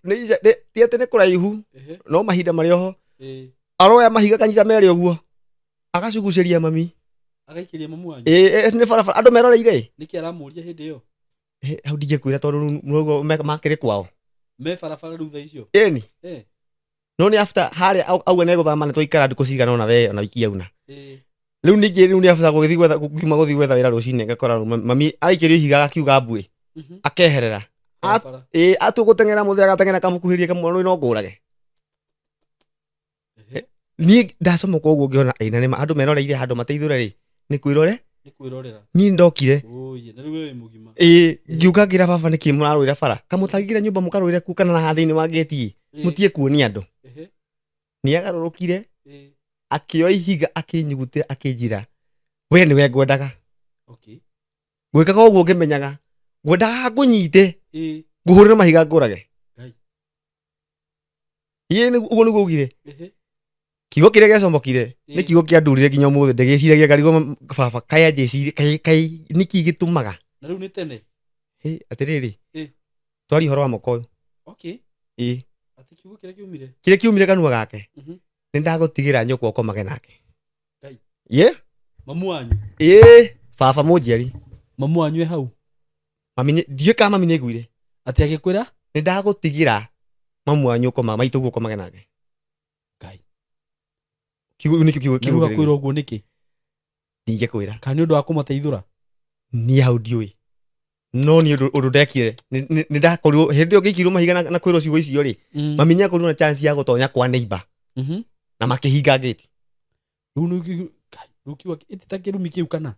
ti atĩ nĩ kũraihu Ehe. no mahinda marĩ oho. Ĩĩ. Aroya mahiga kanyita merĩ ũguo. Agacugucĩria mami. Agaikĩria mamu wanyu. Ĩĩ nĩ barabara andũ meroreire. Nĩkĩ aramũria hĩndĩ ĩyo? Hĩ, hau ndingĩkwĩra tondũ rĩu nĩguo makĩrĩ kwao. Me barabara rĩu thaa icio. Ĩni. Ĩĩ. No nĩ after harĩa auga nĩegũthama nĩ twaikara ndukũ cigana ũna we ona wiki yauna. Ĩĩ. Rĩu ningĩ rĩu nĩ after gũgĩthiĩ gwetha kuuma gũthiĩ gwetha wĩra rũcinĩ ngakora rĩu mami araikĩrio ihiga akiuga mbuĩ. Mhm. Akeherera. Barabara. Ĩĩ atua gũteng'era mũthee agateng'era kamũkuhĩrĩrie kamwona no ngũrage. Ehe. Niĩ ndacomoka ũguo ngĩona ĩ na nĩma andũ meroreire handũ mateithũre rĩ nĩ kwĩrore. Nĩ kwĩrorera. Niĩ ndokire. Ũũi, na rĩu we wĩ mũgima. Ĩĩ ngiũka ngĩra baba nĩkĩ mũrarũĩra bara. Kamũtangĩra nyũmba mũkarũĩre kuo kana na haha thĩinĩ wa gate ĩ. Ĩĩ. Mũtige kuonia andũ. Ehe. Nĩagarũrũkire Ĩĩ. akĩoya ihiga akĩnyugutĩra akĩnjĩra we nĩwe ngwendaga. Okay. Gwĩkaga ũguo ngĩmenyaga ngwendaga ngũnyite Ĩĩ. ngũhũrĩre mahiga ngũrage. Ngai. Ĩĩ ũguo nĩguo augire. Ehe. Kiugo kĩrĩa gĩacomokire nĩ Ĩĩ. kiugo kĩandurire nginya ũmũthĩ ndĩgĩciragia ngarigwo baba kaĩ anjĩcirie kaĩ kaĩ nĩkĩ gĩtũmaga. Na rĩu nĩ tene. Hĩ atĩrĩrĩ. Ĩĩ. Twaria ũhoro wa mwaka ũyũ. Okay. Ĩĩ. Atĩ kiugo kĩrĩa kiumire. Kĩrĩa kiumire kanua gake. Mhm. Nĩ ndagũtigĩra nyũkwa ũkomage nake. Ngai. Ĩĩ. Mamu wanyu. Ĩĩ baba mũnjiari. Mamu wanyu e hau. Mami ndiũĩ kana mami nĩaiguire. Atĩ agĩkwĩra? Nĩ ndagũtigĩra mamu wanyu ũkoma maitũ ũguo ũkomage nake. Ngai. Kiugo nĩkĩo kiugo Na rĩu kiugo akwĩra ũguo nĩkĩ? Ndingĩkwĩra. Kana nĩ ũndũ wa kũmateithũra? Niĩ hau ndiũĩ. No niĩ ũndũ ndekire nĩ ndakorirwo hĩndĩ ĩyo ngĩikĩirwo mahiga na kwĩrwo ciugo icio rĩ. Mm. Mami nĩakorirwo na chance ya gũtonya kwa neighbor. Mhm. Na makĩhinga gate. Rĩu nĩ Ngai, rĩu kiugo ĩti ta kĩrumi kĩu kana?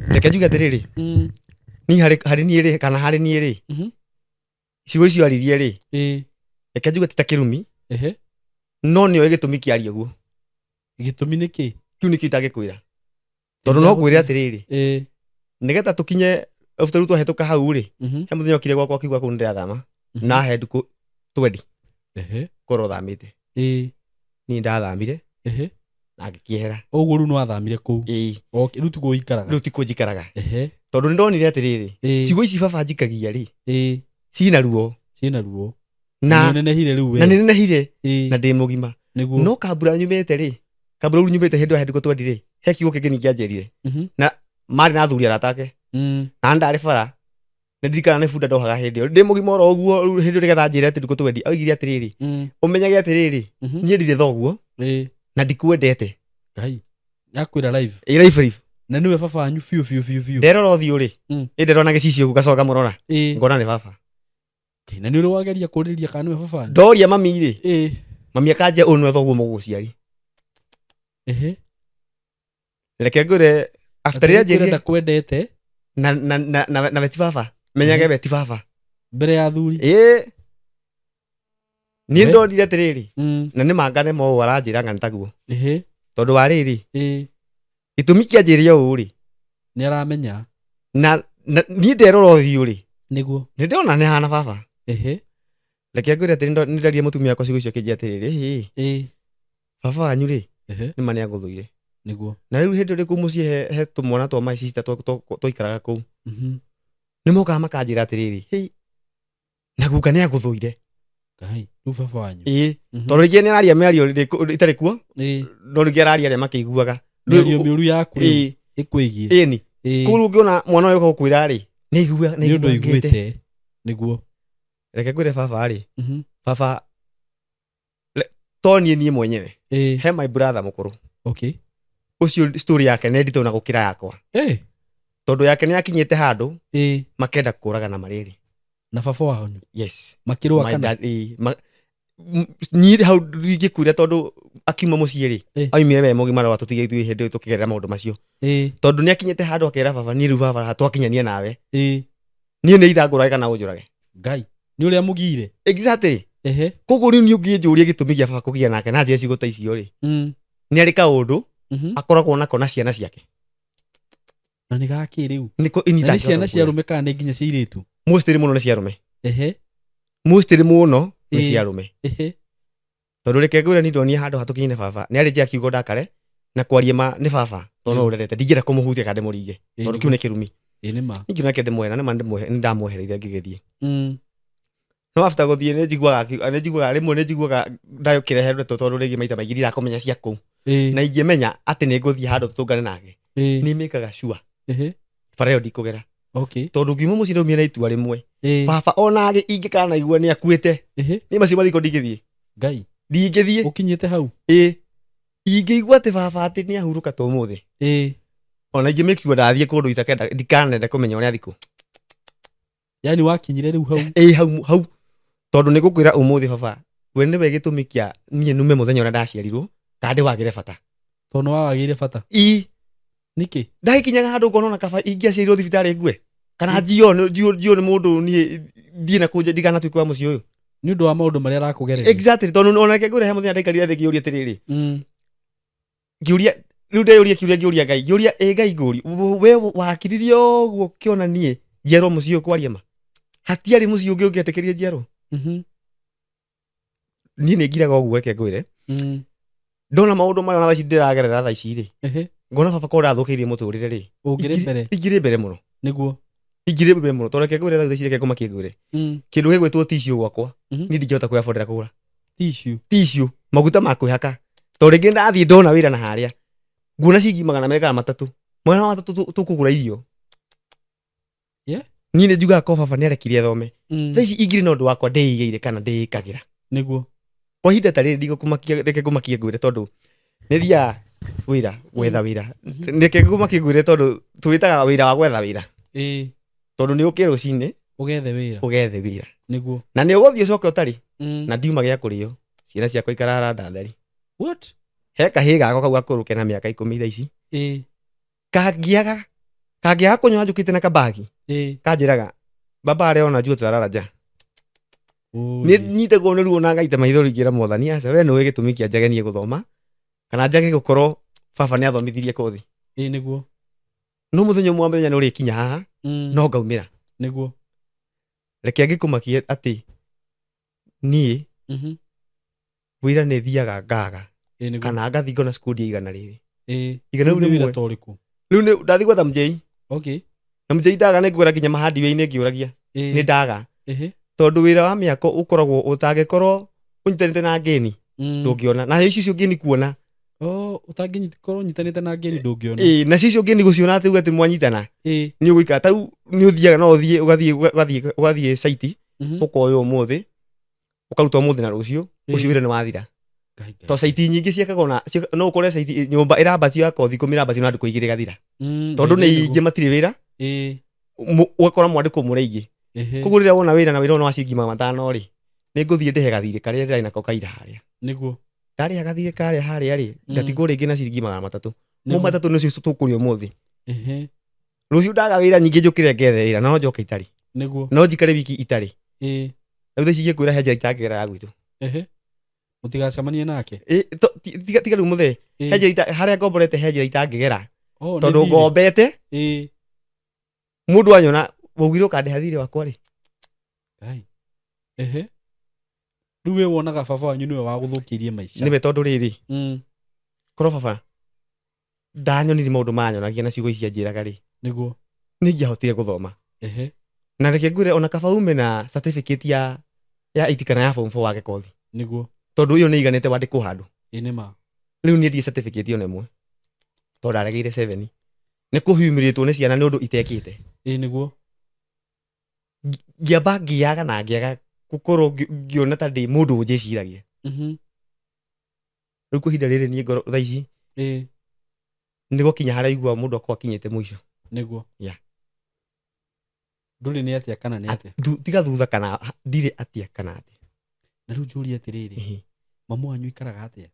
Reke njuge atĩrĩrĩ. Mm. Niĩ harĩ niĩ rĩ kana harĩ niĩ rĩ. Mhm. Ciugo icio aririe rĩ. Ĩĩ. Reke njuge ti ta kĩrumi. Ehe. No nĩoĩ gĩtũmi kĩaria ũguo. Gĩtũmi nĩ kĩ? Kĩu nĩkĩo itangĩkwĩra. Tondũ no ngwĩre atĩrĩrĩ. Ĩĩ. Nĩgetha tũkinye after rĩu twahĩtũka hau rĩ. Mhm. He mũthenya okire gwakwa akiuga kũu nĩndĩrathama. Mhm. Na he ndukũ twendi Ehe. korwo thamĩte. Ĩĩ. Niĩ ndathamire Ehe. na ngĩkĩehera. Ũguo rĩu nĩwathamire kũu. Ĩĩ. Okay, rĩu tiguo ũikaraga. Rĩu tikuo njikaraga. Ehe. Tondũ nĩndonire atĩrĩrĩ. Ĩĩ. Ciugo ici baba njikagia rĩ. Ĩĩ. Ciina ruo. Ciĩna ruo. Na Nĩũnenehire rĩu we. na nĩnenehire Ĩĩ. na ndĩ mũgima. Nĩguo. No kambura nyumĩte rĩ. Kambura rĩu nyumĩte hĩndĩ ĩyo he ndukũ twendi rĩ. He kiugo kĩngĩ ningĩ anjĩrire. Mhm. Na marĩ na athuri arata ake. Mm. Na ndarĩ bara. Nĩ ndirikana nĩ bunda ndohaga hĩndĩ ĩyo. Ndĩ mũgima oro ũguo rĩu hĩndĩ ĩyo nĩgetha anjĩre atĩ ndukũ twendi. Oigire atĩrĩrĩ. Mm. Ũmenyage atĩrĩrĩ. Mhm. Niĩ ndirĩ thoguo Ĩĩ. na ndikwendete. Ngai. Yakwĩra live. Ĩ live live. Na nĩwe baba wanyu biũ biũ biũ biũ. Nderora ũthiũ rĩ. Mm. Ĩ nderora na gĩcicio ũguo ngacoka ngamũrora. Ĩĩ. Ngona nĩ baba. Ngai, na nĩ ũrĩ wageria kũrĩria kana nĩwe baba wanyu? Ndoria mami rĩ. Ĩĩ. Mami akanjia ũyũ nĩwe thoguo mũgũciari. Ehe. Reke ngwĩre after rĩrĩa Atĩ anjĩrire ndakwendete. Na na na na, na we ti baba, menyage we ti baba Mbere ya athuri. Ĩĩ, niĩ We? Ndonire atĩrĩrĩ, na nĩ mangane mo ũũ aranjĩra ng'a nĩ taguo, tondũ wa rĩrĩ, gĩtũmi kĩanjĩrĩre ũũ rĩ, Nĩ aramenya. Na niĩ nderora ũthiũ rĩ, Nĩguo. nĩ ndĩrona nĩ hana baba. Reke ngwĩre atĩrĩ, nĩ ndaria mũtumia wakwa ciugo icio akĩnjia atĩrĩrĩ, "Hĩ, baba wanyu rĩ, nĩ ma nĩ angũthũire." Nĩguo. Na rĩu hĩndĩ ĩrĩa kũu mũciĩ he tũmwana twa my sister twaikaraga kũu, nĩ mokaga makanjĩra atĩrĩrĩ, "Hĩ, na guka nĩ agũthũire." Ngai, rĩu baba wanyu. Ĩĩ, tondũ rĩngĩ nĩ araria mĩario ĩtarĩ kuo, no rĩngĩ araria arĩa makĩiguaga. Mĩario mĩũru yaku rĩu Ĩĩ. ĩkwĩgiĩ. Ĩni. Koguo rĩu ũngĩona mwana ũyũ ũka gũkwĩra rĩ, nĩ aigua Nĩ ũndũ aiguĩte. Nĩguo. Reke ngwĩre baba rĩ, baba to niĩ mwenyewe, he my brother mũkũrũ ũcio, story yake nĩ nditũ na gũkĩra yakwa, tondũ yake nĩ akinyĩte handũ makenda kũragana marĩrĩ. Na baba wanyu. Yes. Makĩrũa My kana? dad, ĩĩ, niĩ hau ndingĩkwĩra, tondũ akiuma mũciĩ rĩ, aumire we mũgima wa tũtige ithuĩ hĩndĩ ĩyo tũkĩgerera maũndũ macio, tondũ nĩ akinyĩte handũ akera baba, "Niĩ rĩu baba twakinyania nawe, niĩ nĩ itha ngũrage kana ũnjũrage." Ngai, nĩ ũrĩa mũgire. Exactly. Koguo rĩu niĩ ũngĩnjũria gĩtũmi gĩa baba kũgĩa nake na njĩra ciugo ta icio rĩ, nĩ arĩ kaũndũ akoragwo nako na ciana ciake. Na nĩ gakĩ rĩu? Nĩko Na nĩ ciana cia arũme kana nĩ nginya cia airĩtu? Mostly mũno nĩ cia arũme. Mostly mũno nĩ cia arũme, tondũ reke ngwĩre, niĩ ndonire handũ hatũkinyine baba nĩ arĩ njia kiugo ndakare na kwaria ma nĩ baba, tondũ no ũrerete ndingĩenda kũmũhutia kana ndĩmũringe, tondũ kĩu nĩ kĩrumi. Ĩĩ, nĩ ma. Ningĩ nake ndĩmwena nĩ ma nĩ ndamwehereire ngĩgĩthiĩ. No after gũthiĩ nĩ njiguaga rĩmwe nĩ njiguaga ndakĩrehe ndeto, tondũ rĩngĩ maita maingĩ ndirakũmenya cia kũu, na ingĩmenya atĩ nĩ ngũthiĩ handũ tũtũngane nake, nĩ mĩkaga sure bara ĩyo ndikũgera, tondũ ngiuma mũciĩ ndaumire na itua rĩmwe. Baba onage ingĩkanaigua nĩ akuĩte, nĩ macio mathiko ndingĩthiĩ. Ngai. Ndingĩthiĩ. Ũkinyĩte hau. Ĩ, ingĩigua atĩ baba atĩ nĩ ahurũka ta ũmũthĩ, ona ingĩmĩkiua ndathiĩ kũndũ itakenda ndikanende kũmenya ũrĩa thikũ. Yani wakinyire rĩu hau. Ĩ, hau hau, tondũ nĩ ngũkwĩra ũmũthĩ baba we nĩwe gĩtũmi kĩa niĩ nume mũthenya ũrĩa ndaciarirwo kana ndĩwagĩre bata. Tondũ nĩ wawagĩire bata. Ĩ. Nĩkĩ? Ndagĩkinyaga handũ ngona ona kaba ingĩaciarirwo thibitarĩ ngue kana njio njio nĩ mũndũ niĩ thiĩ na kũnja ndikanatuĩke wa mũciĩ ũyũ. Nĩ ũndũ wa maũndũ marĩa arakũgereria. Exactly, tondũ ona reke ngwĩre, he mũthenya ndaikarire thĩ ngĩũria atĩrĩrĩ, ngĩũria rĩu ndeyũria kĩũria, ngĩũria Ngai, ngĩũria, "Ĩ Ngai, ngũri we wakiririe ũguo ũkĩona niĩ njiarwo mũciĩ ũyũ?" Kwaria ma, hatiarĩ mũciĩ ũngĩ ũngĩetĩkĩria njiarwo. Niĩ nĩ ngiraga ũguo. Reke ngwĩre, ndona maũndũ marĩa ona thaa ici ndĩragerera thaa ici rĩ, ngona baba korwo ndathũkĩirie mũtũrĩre rĩ, Ũngĩrĩ mbere. Ingĩrĩ mbere mũno. Nĩguo. Ingĩrĩ mbere mũno, tondũ reke ngwĩre thaa ici, reke ngũmakie ngwĩre, kĩndũ gĩgwĩtwo tissue gwakwa, niĩ ndingĩhota kwĩabondera kũgũra Tissue. Tissue, maguta ma kwĩhaka, tondũ rĩngĩ ndathiĩ ndona wĩra na harĩa nguona ciringi 200 kana 300, 300 tũkũgũra irio. Niĩ nĩ njugaga ko baba nĩ arekire thome, thaa ici ingĩrĩ na ũndũ wakwa ndĩigĩire kana ndĩĩkagĩra. Nĩguo. Kwa ihinda ta rĩrĩ ndigũkũmakia, reke ngũmakie ngwĩre, tondũ nĩ thiaga wĩra gwetha wĩra. Reke ngũmakie ngwĩre, tondũ twĩtaga wĩra wa gwetha wĩra, tondũ nĩ ũkĩ rũcinĩ Ũgethe wĩra. Ũgethe wĩra. Nĩguo. Na nĩ ũgũthiĩ ũcoke ũtarĩ na ndiuma gĩa kũrĩo, ciana ciakwa ikarara nda theri. What? He kahĩ gakwa kau gakũrũ kena mĩaka 10 thaa ici, kangĩaga kũnyua njũkĩte na kabagi, kanjĩraga, "Baba, arĩa ona njua tũrarara nja." Nĩ nyitagwo nĩ ruo na ngaita maithori ngĩra Mwathani, "Aca, we nĩwe gĩtũmi kĩa njage niĩ gũthoma kana njage gũkorwo baba nĩ athomithirie kothi." Ĩĩ, nĩguo. No mũthenya ũmwe wa mũthenya nĩ ũrĩkinya haha, no ngaumĩra. Nĩguo. Reke ngĩkũmakie atĩ niĩ wĩra nĩ thiaga ngaga, Ĩĩ, nĩguo. kana ngathiĩ ngona cukuru 100 rĩrĩ, 100 Rĩu rĩu nĩ wĩra rĩmwe. ta ũrĩkũ? Rĩu nĩ ndathiĩ gwetha mjei, na mjei ndaga nĩ ngwĩra nginya mahandi-inĩ ngĩũragia, nĩ ndaga, tondũ wĩra wa mĩako ũkoragwo ũtangĩkorwo ũnyitanĩte na ngeni, ndũngĩona, na icio icio ngeni kuona. Oh, ũtangĩkorwo ũnyitanĩte na ngeni ndũngĩona. Ĩĩ, nacio icio ngeni gũciona atĩ uge atĩ mwanyitana, nĩ ũgũikara ta rĩu nĩ ũthiaga, no ũthiĩ ũgathiĩ site, ũkoywo ũmũthĩ, ũkaruta ũmũthĩ na rũciũ ũcio wĩra nĩ wathira. Ngai, Ngai. To site nyingĩ ciakagwo na no ũkore site nyũmba ĩrambatio ya kothi 10 ĩrambatio na ndukũ 2 ĩgathira, tondũ nĩ Nĩguo. ingĩ matirĩ wĩra. Ũgakora mwandĩkwo mũrĩ aingĩ. Koguo rĩrĩa wona wĩra na wĩra ũyũ nĩ wa ciringi 500 rĩ, nĩ ngũthiĩ ndĩhe gathirĩ karĩa ndĩrarĩ nako kaira harĩa. Ndarĩha gathirĩ karĩa harĩa rĩ, ngatigwo rĩngĩ na ciringi 300 mo. 300 nĩcio tũkũrĩa ũmũthĩ. Rũciũ ndaga wĩra nyingĩ njũkĩre ngethe wĩra, no njoke itarĩ. Nĩguo. No njikare wiki itarĩ. Ĩĩ. Rĩu thaa ici ingĩkwĩra he njĩra itangĩgera ya gwitũ. Ehe. Mũtigacemanie nake. Ĩ, tiga rĩu mũthee. Ĩĩ. He njĩra harĩa ngomborete he njĩra itangĩgera. Oh, nĩ Tondũ thirĩ. ngombete, Ĩĩ. mũndũ anyona waugire ũkandĩha thirĩ wakwa rĩ. Ngai. Ehe. Rĩu we wonaga baba wanyu nĩwe wagũthũkĩirie maica. Nĩwe tondũ rĩrĩ, korwo baba ndanyonirie maũndũ manyonagia na ciugo ici anjĩraga rĩ, Nĩguo. nĩ ingĩahotire gũthoma. Ehe. Na reke ngwĩre ona kaba ume na certificate ya 8 kana ya form 4 wage kothi. Nĩguo. Tondũ ĩyo nĩ iganĩte wandĩkwo handũ. Ĩĩ nĩ ma. Rĩu niĩ ndirĩ certificate ona ĩmwe. Tondũ ndaregeire 7. Nĩ kũhumĩrĩtwo nĩ ciana nĩ ũndũ itekĩte. Ĩĩ nĩguo. Ngĩamba ngĩaga na ngĩaga gũkorwo ngĩona ta ndĩ mũndũ ũnjĩciragia. Rĩu kwa ihinda rĩrĩ niĩ ngoro thaa ici Ĩĩ. nĩ gũkinya harĩa igua mũndũ akorwo akinyĩte mũico. Nĩguo. Yeah. Ndũrĩ nĩ atĩa kana nĩ atĩa? Tiga thutha kana ndirĩ atĩa kana atĩa. Na rĩu njũrie atĩrĩrĩ, mamu wanyu aikaraga atĩa?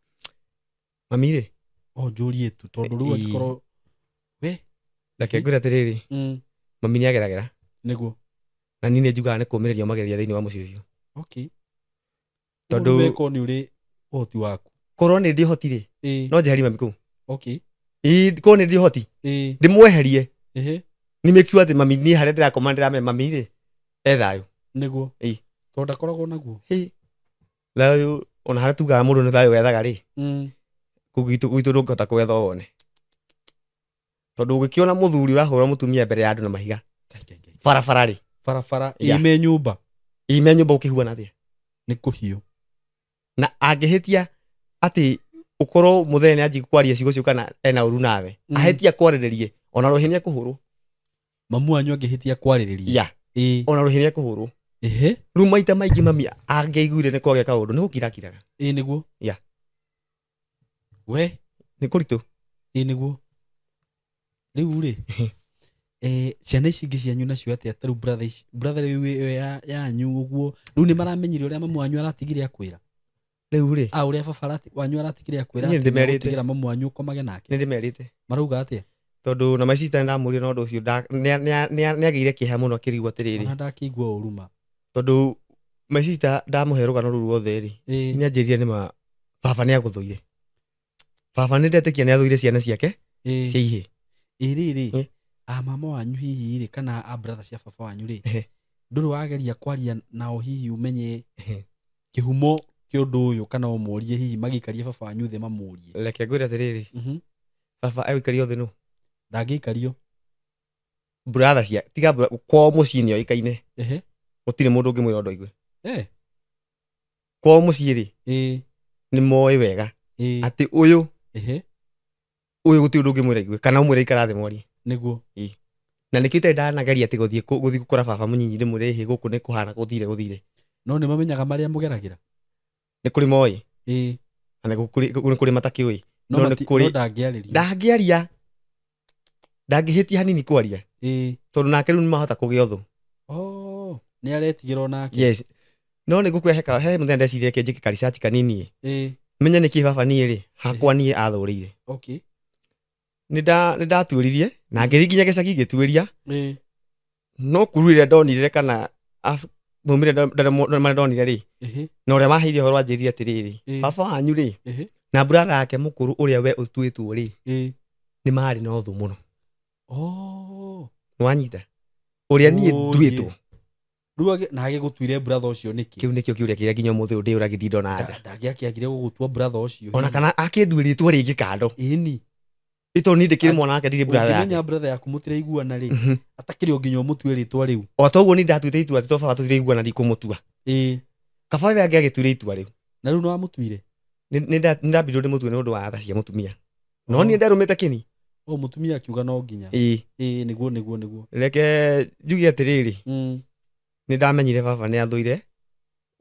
Mami rĩ? O njũrie tu tondũ rĩu Ĩĩ. angĩkorwo we Reke ngwĩre atĩrĩrĩ, mami nĩ ageragera. Nĩguo. Na niĩ nĩ njugaga nĩ kũũmĩrĩria ũmagĩrĩria thĩinĩ wa mũciĩ ũcio. Okay. Tondũ Rĩu weko nĩ ũrĩ ũhoti waku. Korwo nĩ ndĩ ũhoti rĩ, Ĩĩ. no njeherie mami kũu. Okay. Ĩĩ, korwo nĩ ndĩ ũhoti, Ĩĩ. ndĩmweherie. Ehe. Nĩ make sure atĩ mami niĩ harĩa ndĩrakoma ndĩramenya mami rĩ, e thayũ. Nĩguo. Ĩĩ. Tondũ ndakoragwo naguo. Ĩĩ. Thayũ, ona harĩa tugaga mũndũ nĩ thayũ wethaga rĩ, kũu gwitũ ndũngĩhota kũwetha wone. Tondũ ũngĩkĩona mũthuri ũrahũra mũtumia mbere ya andũ na mahiga. Ngai, ngai, ngai. Barabara rĩ. Barabara, Yeah. ime nyũmba. Ime nyũmba ũkĩhuana atĩa? Nĩ kũhiũ. Na angĩhĩtia atĩ ũkorwo mũthee nĩ anjie kwaria ciugo icio kana ena ũru nawe. Ahĩtia kwarĩrĩrie, ona rũhĩ nĩ ekũhũrwo. Mamu wanyu angĩhĩtia kwarĩrĩria. Yeah. Ĩĩ. Ona rũhĩ nĩ ekũhũrwo. Ehe. Rĩu maita maingĩ mami angĩaiguire nĩ kwagĩa kaũndũ nĩ gũkirakiraga. Ĩĩ nĩguo. Yeah. We. Nĩ kũritũ. Ĩĩ nĩguo. Rĩu rĩ, ciana ici ingĩ cianyu nacio atĩa? Ta rĩu brother ici, brother rĩu ĩyo yanyu ũguo, rĩu nĩ maramenyire ũrĩa mamu wanyu aratigire akwĩra? Rĩu rĩ. A, ũrĩa baba wanyu aratigire akwĩra Niĩ atĩ nĩndĩmerĩte. nĩegũtigĩra mamu wanyu ũkomage nake? Nĩ ndĩmerĩte. Marauga atĩa? Tondũ na my sister nĩndamũrire na ũndũ ũcio nĩagĩire kĩeha mũno akĩrigwo atĩrĩrĩ. Ona ndakĩigua ũru ma. Tondũ my sister ndamũhe rũgano rũu ruothe rĩ, Ĩĩ. nĩanjĩrire nĩma baba nĩagũthũire. Baba nĩndetĩkia nĩathũire ciana ciake Ĩĩ. cia ihĩĩ. Ĩĩ rĩrĩ, Ĩĩ. a mama wanyu hihi rĩ, kana a brother cia baba wanyu rĩ, Ehe. ndũrĩ wageria kwaria nao hihi ũmenye Ehe. kĩhumo kĩa ũndũ ũyũ, kana ũmorie hihi magĩikarie baba wanyu thĩ mamũrie? Reke ngwĩre atĩrĩrĩ, baba egũikario thĩ nũ? Ndangĩikario. Brother cia, tiga kwao mũciĩ nĩoĩkaine. Ehe. Gũtirĩ mũndũ ũngĩmwĩra ũndũ aigue. Eh. Kwao mũciĩ rĩ, Ĩĩ. nĩ moĩ wega Ĩĩ. atĩ ũyũ, Ehe. ũyũ gũtirĩ ũndũ ũngĩmwĩra aigue, kana ũmwĩre ikara thĩ mwarie. Nĩguo. Ĩĩ. Na nĩkĩo itarĩ ndanageria atĩ gũthiĩ gũkora baba mũnyinyi ndĩmwĩre ĩhĩ gũkũ nĩ kũhana gũthire gũthire. No nĩ mamenyaga marĩa mũgeragĩra? Nĩ kũrĩ moĩ. Ĩĩ. Na nĩ kũrĩ matakĩũĩ. No No nĩ kũrĩ no ndangĩarĩrio. Ndangĩaria. Ndangĩhĩtia hanini kwaria. Ĩĩ. Tondũ nake rĩu nĩmahota kũgĩa ũthũ. Oh, nĩ aretigĩra onake. Yes. No nĩ ngũkwĩra he mũthenya ndecirie reke njĩke ka research kanini. Ĩĩ. Menye nĩkĩ baba niĩ rĩ, hakwa niĩ athũrĩire. Okay. Nĩ ndatuĩririe na ngĩthiĩ nginya gĩcagi ngĩtuĩria. Ĩĩ. No kuru ĩrĩa ndonire kana maumĩrĩra marĩa ndonire rĩ, Ehe. na ũrĩa maheire ũhoro wanjĩrire atĩrĩrĩ, Ĩĩ. baba wanyu rĩ, Ehe. na brother yake mũkũrũ ũrĩa we ũtuĩtwo rĩ, Ĩĩ. nĩ marĩ na ũthũ mũno. Oh. Nĩwanyita? Ũrĩa niĩ Ũyĩ. nduĩtwo. Rĩu na agĩgũtuire brother ũcio nĩkĩ? Kĩu nĩkĩo kĩũria kĩrĩa nginya ũmũthĩ ũyũ ndĩũragia ndindona anja. Ndangĩakĩagire gũgũtua brother ũcio. Ona kana akĩnduĩrĩtwo rĩngĩ kando. Ĩni. Ĩtondũ niĩ ndĩkĩrĩ mwana wake, ndirĩ brother yake. Ũngĩmenya brother yaku mũtiraiguana rĩ, atakĩrĩ o nginya ũmũtue rĩtwa rĩu. O ta ũguo niĩ ndatuĩte itua atĩ to baba tũtiraiguana ndikũmũtua. Ĩĩ. Kaba we angĩagĩtuire itua rĩu. Na rĩu nĩwamũtuire? Nĩ ndambirwo ndĩmũtue nĩ ũndũ wa tha cia mũtumia. No Oh. niĩ nderũmĩte kĩni. O mũtumia akiuga no nginya. Ĩĩ. Ĩĩ, nĩguo, nĩguo, nĩguo. Reke njuge atĩrĩrĩ, nĩ ndamenyire baba nĩ athũire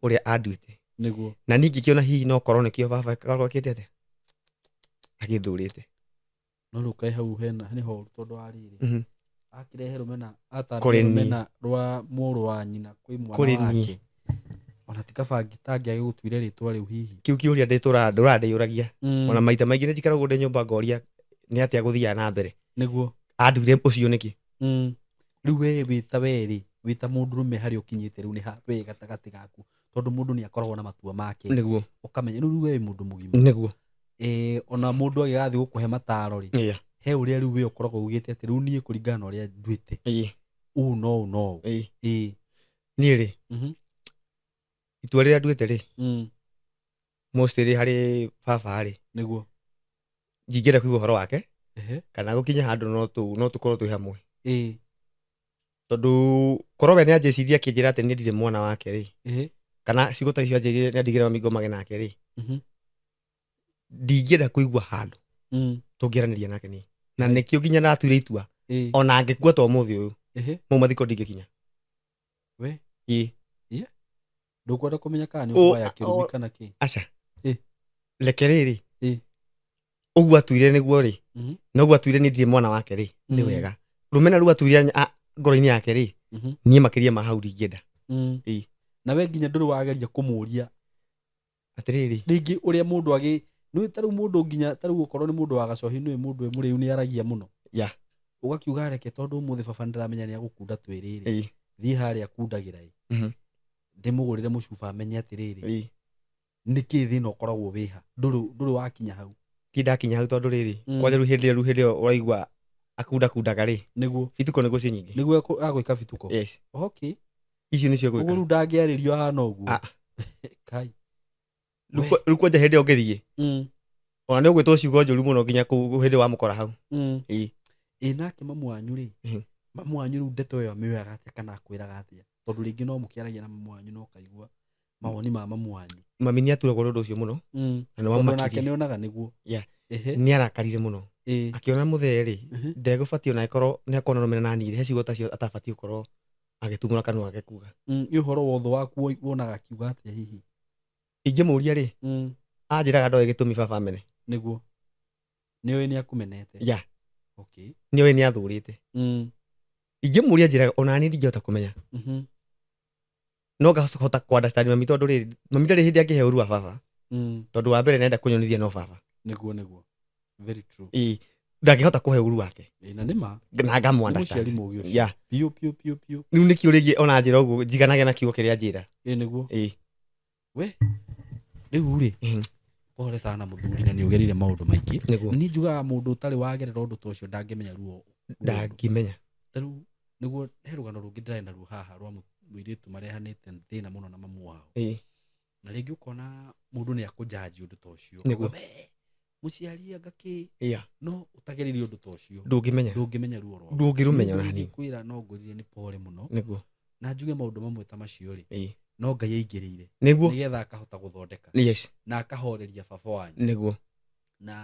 ũrĩa anduĩte. Nĩguo. Na niĩ ngĩkĩona hihi no korwo nĩkĩo baba akorwo akĩte atĩa? Agĩthũrĩte. No rĩu kaĩ hau hena nĩ horu tondũ wa rĩrĩ. Akĩrehe rũmena, atambia Kũrĩ niĩ. rũmena rwa mũrũ wa nyina kwĩ mwana Kũrĩ niĩ. wake. Ona ti kaba tangĩagĩgũtuire rĩtwa rĩu hihi. Kĩu kĩũria ndĩtũra ndũrandĩyũragia. Ona maita maingĩ nĩ njikaragwo ndĩ nyũmba ngoria nĩ atĩa gũthiaga na mbere. Nĩguo. Anduire ũcio nĩkĩ? Rĩu we wĩta werĩ wĩta mũndũrũme harĩa ũkinyĩte rĩu nĩ ha we gatagatĩ gaku tondũ mũndũ nĩ akoragwo na matua make nĩguo ũkamenya rĩu we wĩ mũndũ mũgima nĩguo ona mũndũ agĩgathiĩ gũkũhe mataro rĩ yeah he ũrĩa rĩu we ũkoragwo ugĩte atĩ rĩu niĩ kũringana na ũrĩa nduĩte ũũ no ũũ no ũũ ĩĩ niĩ rĩ itua rĩrĩa nduĩte rĩ mostly harĩ baba rĩ nĩguo ndingĩenda kũigua ũhoro wake ehe kana gũkinya handũ no tũkorwo twĩ hamwe ĩĩ tondũ korwo we nĩanjĩciria akĩnjĩra atĩ niĩ ndirĩ mwana wake rĩ ehe kana ciugo ta icio anjĩrire nĩandigĩra mami ngomage nake rĩ ndingĩenda kũigua handũ tũngĩaranĩria nake niĩ na nĩkĩo nginya ndatuire itua ĩĩ ona angĩkua ta ũmũthĩ ũyũ ehe mau mathiko ndingĩkinya we ĩĩ ndũkwenda kũmenya kana nĩ Ũ- ũkũgaya kĩrumi kana kĩ aca Ĩ. reke rĩrĩ Ĩ. ũguo atuire nĩguo rĩ Mhm. na ũguo atuire niĩ ndirĩ mwana wake rĩ nĩ Mm. wega rũmena rũu atuire ngoro-inĩ yake rĩ niĩ makĩria ma hau ndingĩenda Ĩ. Na we nginya ndũrĩ wageria kũmũria atĩrĩrĩ rĩngĩ ũrĩa mũndũ agĩ nĩ ta rĩu mũndũ nginya ta rĩu okorwo nĩ mũndũ wa gacohi nĩ mũndũ wĩ mũrĩu nĩ aragia mũno Yeah. ũgakiuga reke tondũ ũmũthĩ baba nĩndĩramenya nĩ agũkunda twĩrĩrĩ ĩ thiĩ harĩa akundagĩra ĩ ndĩmũgũrĩre mũcuba amenye atĩrĩrĩ ĩ nĩkĩ thĩna ũkoragwo wĩha ndũrĩ wakinya hau ti ndakinya hau tondũ rĩrĩ Mm. kwanja rĩu hĩndĩ ĩyo rĩu hĩndĩ ĩyo ũraigua akundakundaga rĩ nĩguo bituko nĩguo ciĩ nyingĩ nĩguo agwĩka bituko yes okay icio nĩcio ũguo gwĩka rĩu ndangĩarĩrio ahana ũguo Ah. kai Rĩu kwanja hĩndĩ ĩyo ũngĩthiĩ ona nĩ ũgwĩtwo ciugo njũru mũno nginya kũu hĩndĩ wamũkora hau Ĩ. Ĩ nake mamu wanyu rĩ mamu wanyu rĩu ndeto ĩyo amĩoyaga atĩa kana akwĩraga atĩa tondũ rĩngĩ no mũkĩaragia na mamu wanyu no kaigua mawoni ma mamu wanyu mami nĩ aturagwo nĩ ũndũ ũcio mũno na nĩ tondũ nake wamakirie nĩ onaga nĩguo Yeah. ehe nĩ arakarire mũno ĩ akĩona mũthee rĩ Mhm. ndegũbatiĩ ona ĩkorwo nĩ akorwo na rũmena na niĩ rĩ he ciugo tacio atabatiĩ gũkorwo agĩtumũra kanua gake kuga Ĩ ũhoro wothe waku wonaga akiuga atĩa hihi ingĩmũria rĩ anjĩraga ndoĩ gĩtũmi baba amene nĩguo nĩoĩ nĩ akũmenete ya okay nĩoĩ nĩ athũrĩte ingĩmũria anjĩraga ona niĩ ndingĩhota kũmenya no ngahota kũ understand mami tondũ rĩrĩ mami ndarĩ hĩndĩ angĩhe ũru wa baba tondũ wa mbere nenda kũnyonithia no baba nĩguo nĩguo very true ĩ ndangĩhota kũhe ũru wake ĩ na nĩma na ngamũ nĩ understand mũciari mũgĩ ũcio ya biũ biũ biũ biũ rĩu nĩkĩo rĩngĩ ona njĩra ũguo njiganage na kiugo kĩrĩa njĩra ĩ nĩguo ĩ we rĩu rĩ pole sana mũthuri na nĩ ũgerire maũndũ maingĩ nĩguo niĩ njugaga mũndũ ũtarĩ wagerera ũndũ ta ũcio ndangĩmenya ruo ndangĩmenya ta rĩu nĩguo he rũgano rũngĩ ndĩrarĩ naruo haha rwa mũirĩtu marehanĩte thĩna mũno na mamu wao ĩ na rĩngĩ ũkona mũndũ nĩ akũnjanji ũndũ ta ũcio Nĩguo. Akauga, "Wee, mũciari anga kĩ ya no ũtagereire ũndũ ta ũcio ndũngĩmenya ndũngĩmenya ruo rwaku ndũngĩrũmenya ona hanini kwĩra no ngwĩrire nĩ pole mũno nĩguo na njuge maũndũ mamwe ta macio rĩ ĩ no Ngai aingĩrĩire nĩguo nĩgetha akahota gũthondeka yes na akahoreria baba wanyu nĩguo na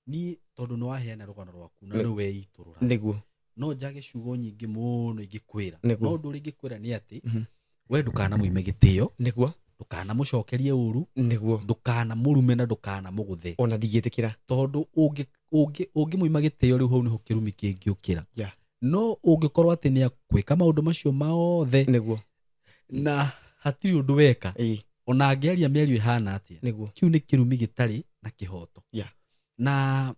niĩ tondũ nĩ waheana rũgano rwaku na Nĩ- nĩ weitũrũra nĩguo no njage ciugo nyingĩ mũno ingĩkwĩra Nĩguo. no ũndũ ũrĩa ingĩkwĩra nĩ atĩ Mhm. we ndũkanamũime gĩtĩo nĩguo ndũkanamũcokerie ũru nĩguo ndũkanamũrume na ndũkanamũgũthe ona ndingĩtĩkĩra tondũ ũngĩmũima gĩtĩo rĩu hau nĩho kĩrumi kĩngĩũkĩra Yeah. no ũngĩkorwo atĩ nĩ akwĩka maũndũ macio mothe nĩguo na hatirĩ ũndũ weka ĩ ona angĩaria mĩario ĩhana atĩa nĩguo kĩu nĩ kĩrumi gĩtarĩ na kĩhoto Yeah. na